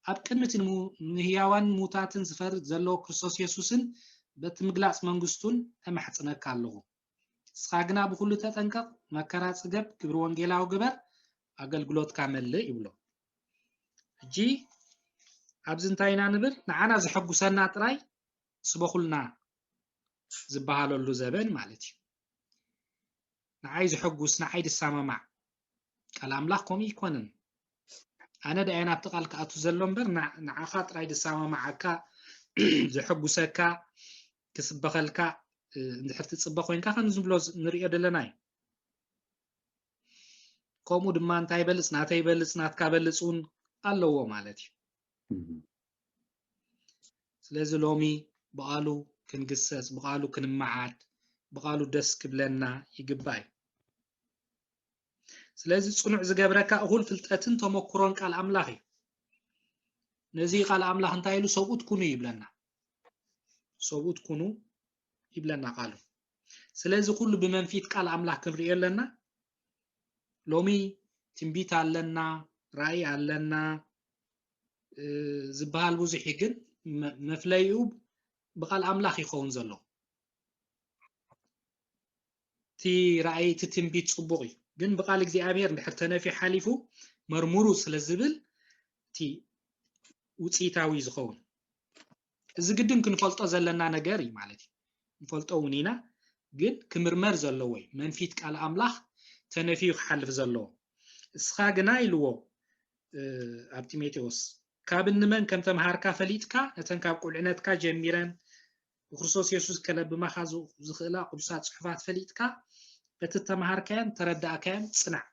ኣብ ቅድሚ እቲ ንሙ-፣ ንህያዋን ሙታትን ዝፈርድ ዘሎ ክርስቶስ የሱስን በቲ ምግላጽ መንግስቱን እማሕጽነካ ኣለኹ። ንስኻ ግና ብኹሉ ተጠንቀቕ፣ መከራ ጽገብ፣ ግብሪ ወንጌላዊ ግበር፣ ኣገልግሎትካ መልእ ይብሎ። ሕጂ ኣብዚ እንታይ ኢና ንብል? ንዓና ዘሐጉሰና ጥራይ ስበኹልና ዝበሃለሉ ዘበን ማለት እዩ። ንዓይ ዘሐጉስ፣ ንዓይ ዝሰማማዕ። ቃል ኣምላኽ ከምኡ ኣይኮነን። ኣነ ደኣ ናብቲ ቃል ክኣቱ ዘሎ እምበር፣ ን-፣ ንዓኻ ጥራይ ዝሰማማዓካ፣ ዘሐጉሰካ፣ ክስበኸልካ፣ እ፣ እንድሕር ትጽበ ኮይንካ፣ ከም ዝብሎ ዝ-፣ ንሪኦ ዘለና እዩ። ከምኡ ድማ እንታይ በልጽ፣ ናተይ በልጽ፣ ናትካ በልጽ እውን ኣለዎ ማለት እዩ። እም። ስለዚ ሎሚ ብቓሉ ክንግሰጽ፣ ብቓሉ ክንመዓድ፣ ብቓሉ ደስ ክብለና ይግባእ እዩ። ስለዚ ጽኑዕ ዝገብረካ እኹል ፍልጠትን ተመክሮን ቃል ኣምላኽ እዩ። ነዚ ቃል ኣምላኽ እንታይ ኢሉ? ሰብኡት ኩኑ ይብለና። ሰብኡት ኩኑ ይብለና ቃሉ። ስለዚ ኩሉ ብመንፊት ቃል ኣምላኽ ክንሪኦ ኣለና። ሎሚ ትንቢት ኣለና፣ ራእይ ኣለና ዝበሃል ብዙሕ እዩ፣ ግን መፍለይኡ ብቃል ኣምላኽ ይኸውን ዘሎ። እቲ ራእይ፣ እቲ ትንቢት ጽቡቕ እዩ፣ ግን ብቃል እግዚኣብሔር እንድሕር ተነፊ ሓሊፉ መርምሩ ስለ ዝብል እቲ ውፅኢታዊ ዝኸውን። እዚ ግድን ክንፈልጦ ዘለና ነገር እዩ ማለት እዩ። ንፈልጦ እውን ኢና፣ ግን ክምርመር ዘለዎ እዩ። መንፊት ቃል ኣምላኽ ተነፊዩ ክሓልፍ ዘለዎ። እስኻ ግና ኢልዎ ኣብ ጢሞቴዎስ፣ ካብ እንመን ከም ተምሃርካ ፈሊጥካ፣ ነተን ካብ ቁልዕነትካ ጀሚረን ብክርስቶስ የሱስ ከለብማኻ ዝኽእላ ቅዱሳት ጽሑፋት ፈሊጥካ፣ በቲ ተምሃርካዮን ተረዳእካዮን ጽናዕ።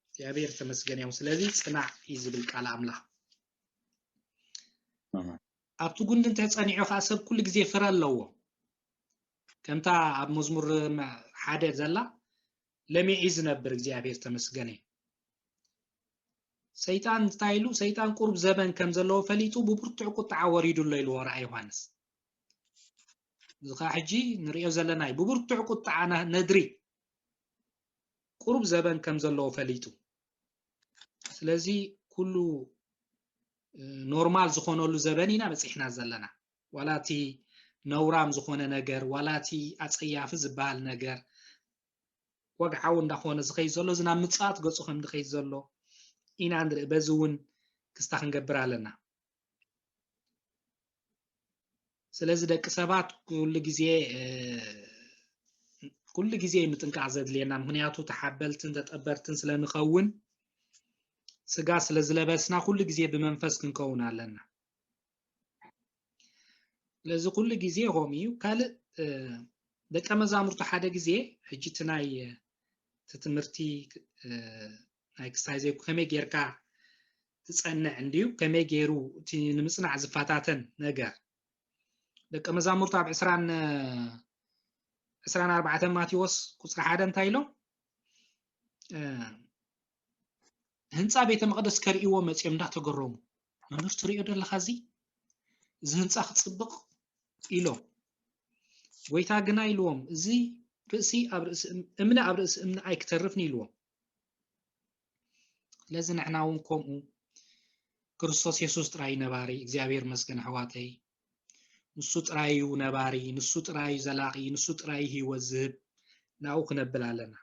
እግዚኣብሔር ተመስገን እዮም። ስለዚ ጽናዕ እዩ ዝብል ቃል ኣምላኽ። ኣብቲ ጉንዲ እንተ ጸኒዑ ከዓ ሰብ ኩሉ ግዜ ፍረ ኣለዎ። ከምታ ኣብ መዝሙር ሓደ ዘላ፣ ለሚዒ ዝነብር እግዚኣብሔር ተመስገነ። ሰይጣን እንታይ ኢሉ? ሰይጣን ቁሩብ ዘበን ከም ዘለዎ ፈሊጡ ብብርቱዕ ቁጥዓ ወሪዱ ኣሎ ኢልዎ ራእይ ዮሃንስ። እዚ ከዓ ሕጂ ንሪኦ ዘለና እዩ። ብብርቱዕ ቁጥዓ ነድሪ ቁሩብ ዘበን ከም ዘለዎ ፈሊጡ። ስለዚ ኩሉ ኖርማል ዝኾነሉ ዘበን ኢና በፂሕና ዘለና። ዋላ እቲ ነውራም ዝኾነ ነገር፣ ዋላ እቲ ኣፀያፊ ዝበሃል ነገር ወግዓዊ እንዳኾነ ዝኸይድ ዘሎ፣ እዚ ናብ ምጽኣት ገጹ ከም ዝኸይድ ዘሎ ኢና ንርኢ። በዚ እውን ክስታ ክንገብር ኣለና። ስለዚ ደቂ ሰባት ኩሉ ግዜ ኩሉ ግዜ ምጥንቃቕ ዘድልየና፣ ምክንያቱ ተሓበልትን ተጠበርትን ስለ ንኸውን፣ ስጋ ስለ ዝለበስና ኩሉ ግዜ ብመንፈስ ክንከውን ኣለና። ስለዚ ኩሉ ግዜ ከምኡ እዩ። ካልእ ደቀ መዛሙርቱ ሓደ ግዜ፣ ሕጂ እቲ ናይ እቲ ትምህርቲ ናይ ክስታይ ዘይኮ ከመይ ጌርካ ትጸንዕ እንድዩ፣ ከመይ ገይሩ እቲ ንምጽናዕ ዝፈታተን ነገር። ደቀ መዛሙርቱ ኣብ ዕስራን ዕስራን ኣርባዕተን ማቴዎስ ቁጽሪ ሓደ እንታይ ኢሎም? ህንፃ ቤተ መቕደስ ከርእይዎ መፂኦም እንዳተገረሙ፣ መምህር ትሪኦ ደለኻ እዚ እዚ ህንፃ ክፅብቕ ኢሎም። ጎይታ ግና ኢልዎም፣ እዚ ርእሲ ኣብ ርእሲ እምኒ ኣብ ርእሲ እምኒ ኣይክተርፍን ኢልዎም። ስለዚ ንሕና እውን ከምኡ ክርስቶስ የሱስ ጥራይ ነባሪ። እግዚኣብሔር መስገን ኣሕዋተይ፣ ንሱ ጥራይ እዩ ነባሪ፣ ንሱ ጥራይ እዩ ዘላቂ፣ ንሱ ጥራይ እዩ ህይወት ዝህብ። ናብኡ ክነብል ኣለና።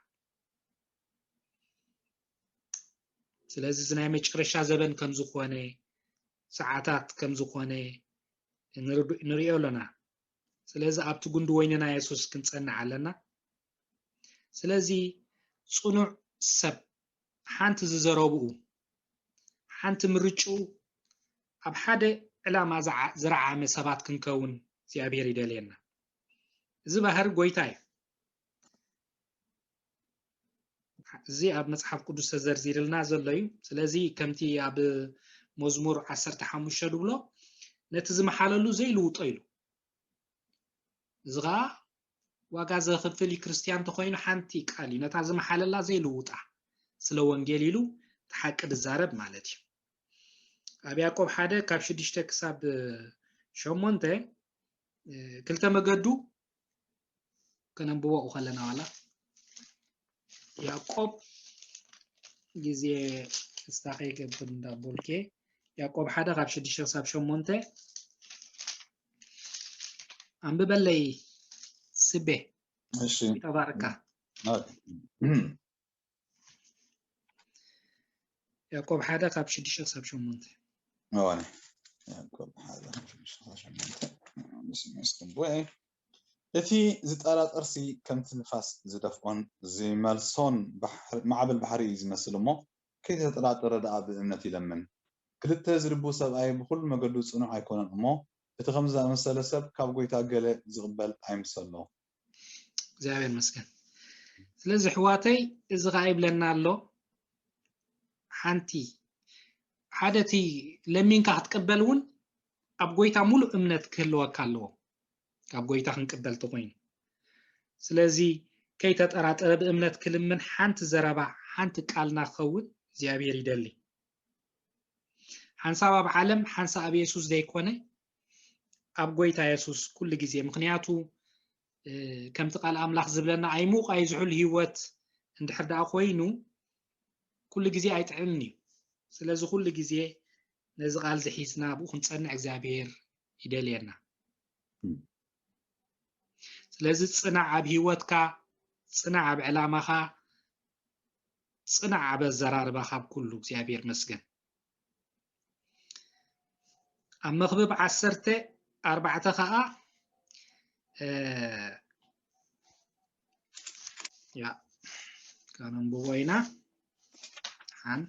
ስለዚ እዚ ናይ መጨረሻ ዘበን ከም ዝኾነ፣ ሰዓታት ከም ዝኾነ ንርድእ- ንሪኦ ኣለና። ስለዚ ኣብቲ ጉንዲ ወይንና የሱስ ክንጸንዕ ኣለና። ስለዚ ጽኑዕ ሰብ ሓንቲ ዝዘረብኡ፣ ሓንቲ ምርጭኡ ኣብ ሓደ ዕላማ ዝዓ- ዝረዓመ ሰባት ክንከውን እግዚኣብሔር ይደልየና። እዚ ባህሪ ጎይታ እዩ። እዚ ኣብ መጽሓፍ ቅዱስ ተዘርዚርልና ዘሎ እዩ። ስለዚ ከምቲ ኣብ መዝሙር ዓሰርተ ሓሙሽተ ዝብሎ፣ ነቲ ዝመሓለሉ ዘይልውጦ ኢሉ። እዚ ኸዓ ዋጋ ዘኽፍል እዩ። ክርስትያን ተኾይኑ ሓንቲ ቃል እዩ፣ ነታ ዝመሓለላ ዘይልውጣ፣ ስለ ወንጌል ኢሉ እቲ ሓቂ ዝዛረብ ማለት እዩ። ኣብ ያዕቆብ ሓደ ካብ ሽዱሽተ ክሳብ ሸሞንተ ክልተ መገዱ ከነንብቦ ከለና ዋላ ያዕቆብ ግዜ ክስታ ከይገብር እንዳቦልኬ ያዕቆብ ሓደ ካብ ሽዱሽተ ክሳብ ሸሞንተ ኣንብበለይ ስቤ። እሺ። ይጠባርካ። ኦኬ። ያዕቆብ ሓደ ካብ ሽዱሽተ ክሳብ ሸሞንተ። እዋነ ያዕቆብ ሓደ ካብ ሽዱሽተ ክሳብ ሸሞንተ። እቲ ዝጠራጠርሲ ከምቲ ንፋስ ዝደፍኦን ዝመልሶን ማዕበል ባሕሪ እዩ ዝመስል እሞ፣ ከይተጠራጠረ ደኣ ብእምነት ይለምን። ክልተ ዝልቡ ሰብኣይ ብኹሉ መገዱ ጽኑዕ ኣይኮነን እሞ፣ እቲ ከምዚ ዝኣመሰለ ሰብ ካብ ጐይታ ገለ ዝቕበል ኣይምሰሎ። እግዚኣብሔር ይመስገን። ስለዚ ኣሕዋተይ፣ እዚ ኸዓ ይብለና ኣሎ፣ ሓንቲ ሓደ እቲ ለሚንካ ክትቅበል እውን ኣብ ጐይታ ሙሉእ እምነት ክህልወካ ኣለዎ። ካብ ጐይታ ክንቅበል ተኾይኑ ስለዚ ከይተጠራጠረ ብእምነት ክልምን ሓንቲ ዘረባ ሓንቲ ቃልና ክኸውን እግዚኣብሔር ይደሊ። ሓንሳብ ኣብ ዓለም ሓንሳብ ኣብ የሱስ ዘይኮነ ኣብ ጎይታ የሱስ ኩሉ ግዜ። ምክንያቱ ከምቲ ቃል ኣምላኽ ዝብለና ኣይሙቕ ኣይዝሑል ህይወት እንድሕር ደኣ ኮይኑ ኩሉ ግዜ ኣይጥዕምን እዩ። ስለዚ ኩሉ ግዜ ነዚ ቃል ዝሒዝና ኣብኡ ክንጸንዕ እግዚኣብሔር ይደልየና። ስለዚ ጽናዕ ኣብ ህይወትካ፣ ጽናዕ ኣብ ዕላማኻ፣ ጽናዕ ኣብ ኣዘራርባኻ ኣብ ኩሉ እግዚኣብሔር መስገን። ኣብ መኽብብ ዓሰርተ ኣርባዕተ ኸዓ ያ ካነንብቦ ኢና። ሓን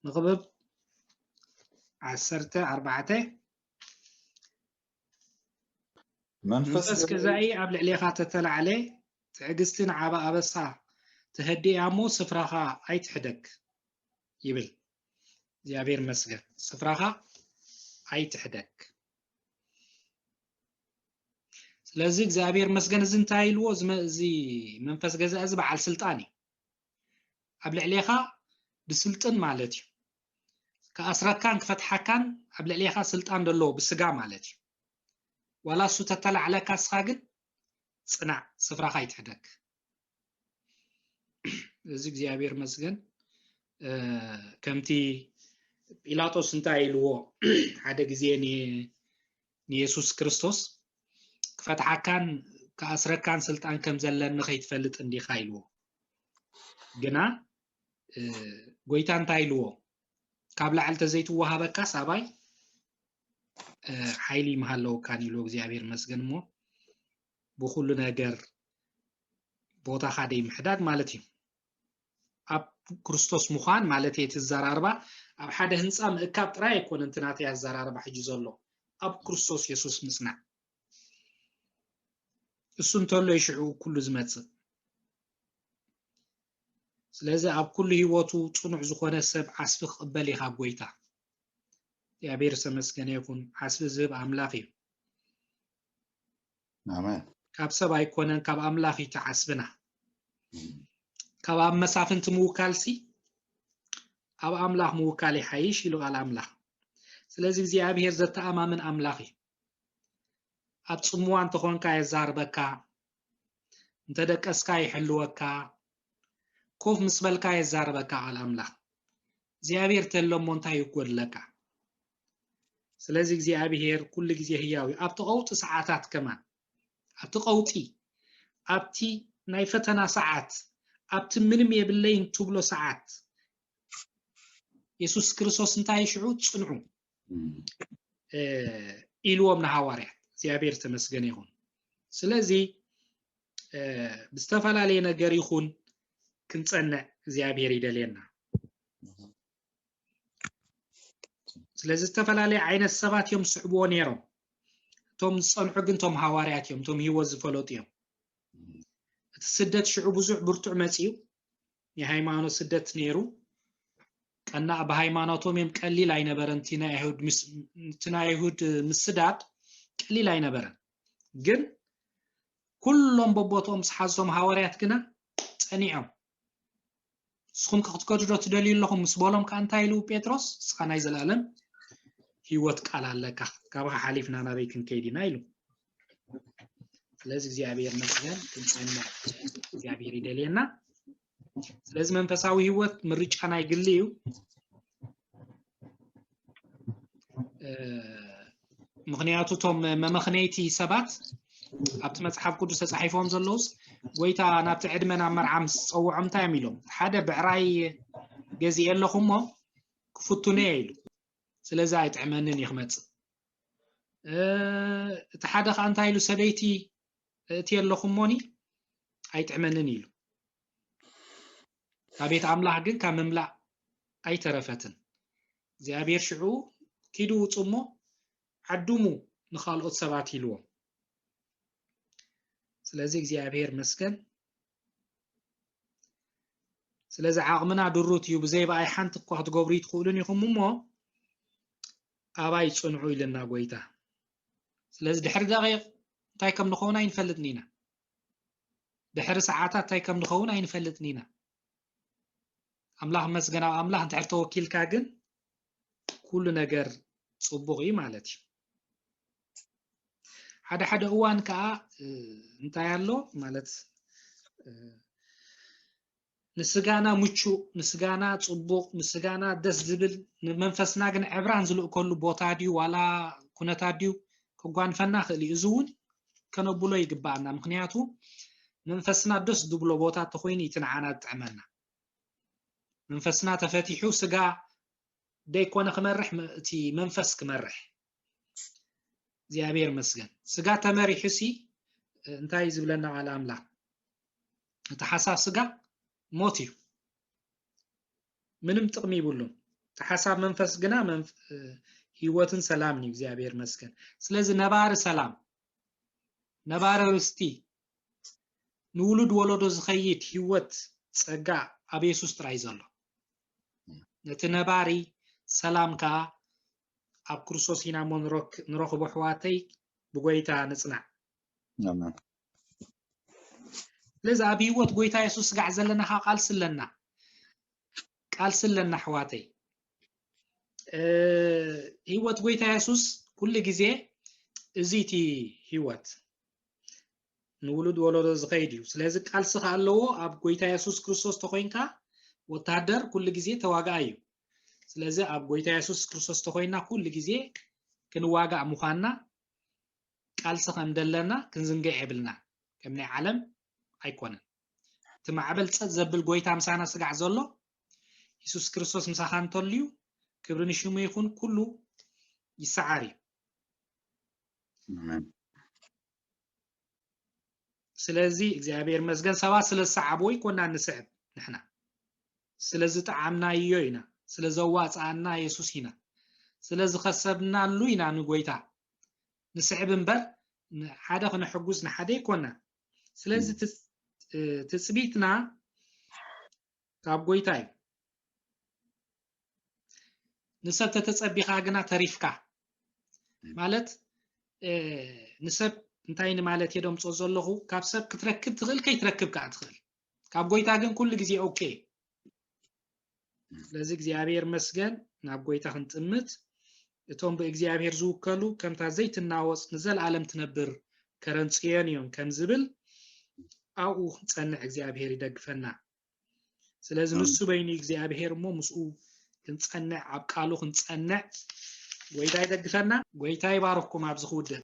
መኽብብ ዓሰርተ ኣርባዕተ መንፈስ ገዛኢ ኣብ ልዕሌኻ ተተላዕለ፣ ትዕግስቲ ንዓባ ኣበሳ ተህድእያ እሞ ስፍራኻ ኣይትሕደግ ይብል። እግዚኣብሔር መስገን። ስፍራኻ ኣይትሕደግ። ስለዚ እግዚኣብሔር መስገን እዚ እንታይ ኢልዎ? እዚ መንፈስ ገዛኢ እዚ በዓል ስልጣን እዩ። ኣብ ልዕሌኻ ድስልጥን ማለት እዩ። ክኣስረካን ክፈትሓካን ኣብ ልዕሌኻ ስልጣን ዘለዎ ብስጋ ማለት እዩ። ዋላ እሱ ተተላዕለካ እስኻ ግን ጽናዕ፣ ስፍራኻ ኣይትሕደግ። እዚ እግዚኣብሔር መስገን ከምቲ ጲላጦስ እንታይ ኢልዎ ሓደ ግዜ ንየሱስ ክርስቶስ ክፈትሓካን ክኣስረካን ስልጣን ከም ዘለኒ ከይትፈልጥ እንዲኻ ኢልዎ። ግና ጎይታ እንታይ ኢልዎ? ካብ ላዕሊ ተዘይትወሃበካ ሳባይ ሓይሊ ይምሃለወካን ኢልዎ እግዚኣብሔር መስገን። እሞ ብኩሉ ነገር ቦታኻ ደይ ምሕዳግ ማለት እዩ። ኣብ ክርስቶስ ምዃን ማለት እየ። እቲ ዘራርባ ኣብ ሓደ ህንፃ ምእካብ ጥራይ ኣይኮነን። እቲ ናተይ ኣዘራርባ ሕጂ ዘሎ ኣብ ክርስቶስ የሱስ ምጽናዕ። እሱ እንተሎ ይሽዑ ኩሉ ዝመጽእ። ስለዚ ኣብ ኩሉ ህይወቱ ጽኑዕ ዝኾነ ሰብ ዓስቢ ክቕበል እዩ ካብ ጎይታ። እግዚኣብሔር ዝተመስገነ ይኹን። ዓስቢ ዝህብ ኣምላኽ እዩ። ኣሜን። ካብ ሰብ ኣይኮነን፣ ካብ ኣምላኽ እዩ ተዓስብና። ካብ ኣብ መሳፍንቲ ምውካልሲ ኣብ ኣምላኽ ምውካል ይሓይሽ ኢሉ ቃል ኣምላኽ። ስለዚ እግዚኣብሔር ዘተኣማምን ኣምላኽ እዩ። ኣብ ጽምዋ እንተኾንካ የዛርበካ፣ እንተደቀስካ ይሕልወካ፣ ኮፍ ምስ በልካ የዛርበካ ቃል ኣምላኽ። እግዚኣብሔር ተሎ እሞ እንታይ ይጎድለካ? ስለዚ እግዚኣብሔር ኩሉ ግዜ ህያው እዩ። ኣብቲ ቀውጢ ሰዓታት ከማን ኣብቲ ቀውጢ ኣብቲ ናይ ፈተና ሰዓት ኣብቲ ምንም የብለይን ትብሎ ሰዓት የሱስ ክርስቶስ እንታይ ሽዑ ጽንዑ ኢልዎም ንሃዋርያት። እግዚኣብሔር ተመስገን ይኹን። ስለዚ ብዝተፈላለየ ነገር ይኹን ክንጸንዕ እግዚኣብሔር ይደልየና። ስለዚ ዝተፈላለየ ዓይነት ሰባት እዮም ዝስዕብዎ ነይሮም። እቶም ዝጸንሑ ግን እቶም ሃዋርያት እዮም፣ እቶም ህይወት ዝፈለጡ እዮም። እቲ ስደት ሽዑ ብዙሕ ብርቱዕ መጺኡ ናይ ሃይማኖት ስደት ነይሩ። ቀናእ ብሃይማኖቶም እዮም ቀሊል ኣይነበረን። እቲ ናይ ኣይሁድ ምስዳድ ቀሊል ኣይነበረን። ግን ኩሎም በቦትኦም ዝሓዞም ሃዋርያት ግና ጸኒዖም። ንስኹም ከ ክትከዱ ዶ ትደልዩ ኣለኹም ምስ በሎም ከኣ እንታይ ኢሉ ጴጥሮስ? እስኻ ናይ ዘለኣለም ህይወት ቃል ኣለካ፣ ካብኻ ሓሊፍና ናበይ ክንከይድ ኢና ኢሉ። ስለዚ እግዚኣብሔር መስገን ክንጸንዕ እግዚኣብሔር ይደልየና። ስለዚ መንፈሳዊ ህይወት ምርጫ ናይ ግሊ እዩ። ምክንያቱ እቶም መመኽነይቲ ሰባት ኣብቲ መጽሓፍ ቅዱስ ተጻሒፎም ዘለውስ ጎይታ ናብቲ ዕድመ ናብ መርዓ ምስ ዝጸውዖም እንታይ እዮም ኢሎም? ሓደ ብዕራይ ገዚኤ ኣለኹ እሞ ክፍቱነ ኢሉ። ስለዚ ኣይጥዕመንን እዩ ክመጽእ። እቲ ሓደ ከዓ እንታይ ኢሉ? ሰበይቲ እቲ ኣለኹ እሞኒ ኣይጥዕመንን ኢሉ። ካብ ቤት ኣምላኽ ግን ካብ ምምላእ ኣይተረፈትን። እግዚኣብሔር ሽዑ ኪዱ ውፁ እሞ ዓድሙ ንኻልኦት ሰባት ኢልዎም። ስለዚ እግዚኣብሔር መስገን። ስለዚ ዓቕምና ድሩት እዩ፣ ብዘይ ብኣይ ሓንቲ እኳ ክትገብሩ ይትኽእሉን ኢኹም እሞ ኣባይ ጽንዑ ኢልና ጎይታ። ስለዚ ድሕሪ ደቂቕ እንታይ ከም ንኸውን ኣይንፈልጥን ኢና። ድሕሪ ሰዓታት እንታይ ከም ንኸውን ኣይንፈልጥን ኢና። ኣምላኽ መስገን፣ ኣብ ኣምላኽ እንድሕር ተወኪልካ ግን ኩሉ ነገር ጽቡቕ እዩ ማለት እዩ። ሓደ ሓደ እዋን ከዓ እንታይ ኣሎ ማለት ንስጋና ምቹእ፣ ንስጋና ጽቡቕ፣ ንስጋና ደስ ዝብል፣ ንመንፈስና ግን ዕብራን ዝልእከሉ ቦታ ድዩ ዋላ ኩነታት ድዩ ክጓንፈና ክእል እዩ። እዚ እውን ከነብሎ ይግባኣና። ምክንያቱ መንፈስና ደስ ዝብሎ ቦታ ተኮይኑ እቲ ንዓና ዝጥዕመና። መንፈስና ተፈቲሑ ስጋ ደይኮነ ክመርሕ፣ እቲ መንፈስ ክመርሕ። እግዚኣብሔር መስገን። ስጋ ተመሪሑ ሲ እንታይ ዝብለና ቃል ኣምላኽ? እቲ ሓሳብ ስጋ ሞት እዩ፣ ምንም ጥቕሚ ይብሉን። እቲ ሓሳብ መንፈስ ግና ህይወትን ሰላምን እዩ። እግዚኣብሔር መስገን። ስለዚ ነባሪ ሰላም፣ ነባሪ ርስቲ፣ ንውሉድ ወለዶ ዝኸይድ ህይወት ጸጋ ኣብ የሱስ ጥራይ ዘሎ። ነቲ ነባሪ ሰላም ከኣ ኣብ ክርስቶስ ኢና እሞ ንረክቦ። ኣሕዋተይ ብጎይታ ንጽናዕ። ስለዚ ኣብ ህይወት ጎይታ የሱስ ስጋዕ ዘለና ቃልሲ ኣለና፣ ቃልሲ ኣለና ኣሕዋተይ። ህይወት ጎይታ የሱስ ኩሉ ግዜ እዚ እቲ ህይወት ንውሉድ ወለዶ ዝኸይድ እዩ። ስለዚ ቃልሲ ከኣ ኣለዎ። ኣብ ጎይታ የሱስ ክርስቶስ ተኮይንካ ወታደር ኩሉ ግዜ ተዋጋኣይ እዩ። ስለዚ ኣብ ጎይታ የሱስ ክርስቶስ ተኮይንና ኩሉ ግዜ ክንዋጋእ ምዃንና ቃልሲ ከም ደለና ክንዝንግዕ የብልና። ከም ናይ ዓለም ኣይኮነን። እቲ ማዕበል ጸጥ ዘብል ጎይታ ምሳና ስጋዕ ዘሎ የሱስ ክርስቶስ ምሳኻ እንተልዩ ክብሪ ንሽሙ ይኹን፣ ኩሉ ይሰዓር እዩ። ስለዚ እግዚኣብሔር መስገን ሰባት ስለ ዝሰዓብዎ ይኮና ንስዕብ ንሕና ስለ ዝጠዓምናዮ ኢና፣ ስለ ዘዋፅኣና የሱስ ኢና፣ ስለ ዝኸሰብናሉ ኢና ንጎይታ ንስዕብ እምበር ሓደ ክነሐጉስ ንሓደ ይኮና። ስለዚ ትፅቢትና ካብ ጎይታ እዩ። ንሰብ ተተጸቢኻ ግና ተሪፍካ ማለት ንሰብ እንታይ ንማለት የደምጾ ዘለኹ፣ ካብ ሰብ ክትረክብ ትኽእል ከይትረክብ ከዓ ትኽእል፣ ካብ ጎይታ ግን ኩሉ ግዜ ኦኬ። ስለዚ እግዚኣብሔር መስገን ናብ ጎይታ ክንጥምት፣ እቶም ብእግዚኣብሔር ዝውከሉ ከምታ ዘይትናወጽ ንዘለኣለም ትነብር ከረን ጽዮን እዮም ከም ዝብል ኣብኡ ክንጸንዕ እግዚኣብሔር ይደግፈና። ስለዚ ንሱ በይኑ እግዚኣብሔር እሞ ምስኡ ክንጸንዕ ኣብ ቃሉ ክንጸንዕ ጎይታ ይደግፈና። ጎይታ ይባርኩም። ኣብዚ ክውድእ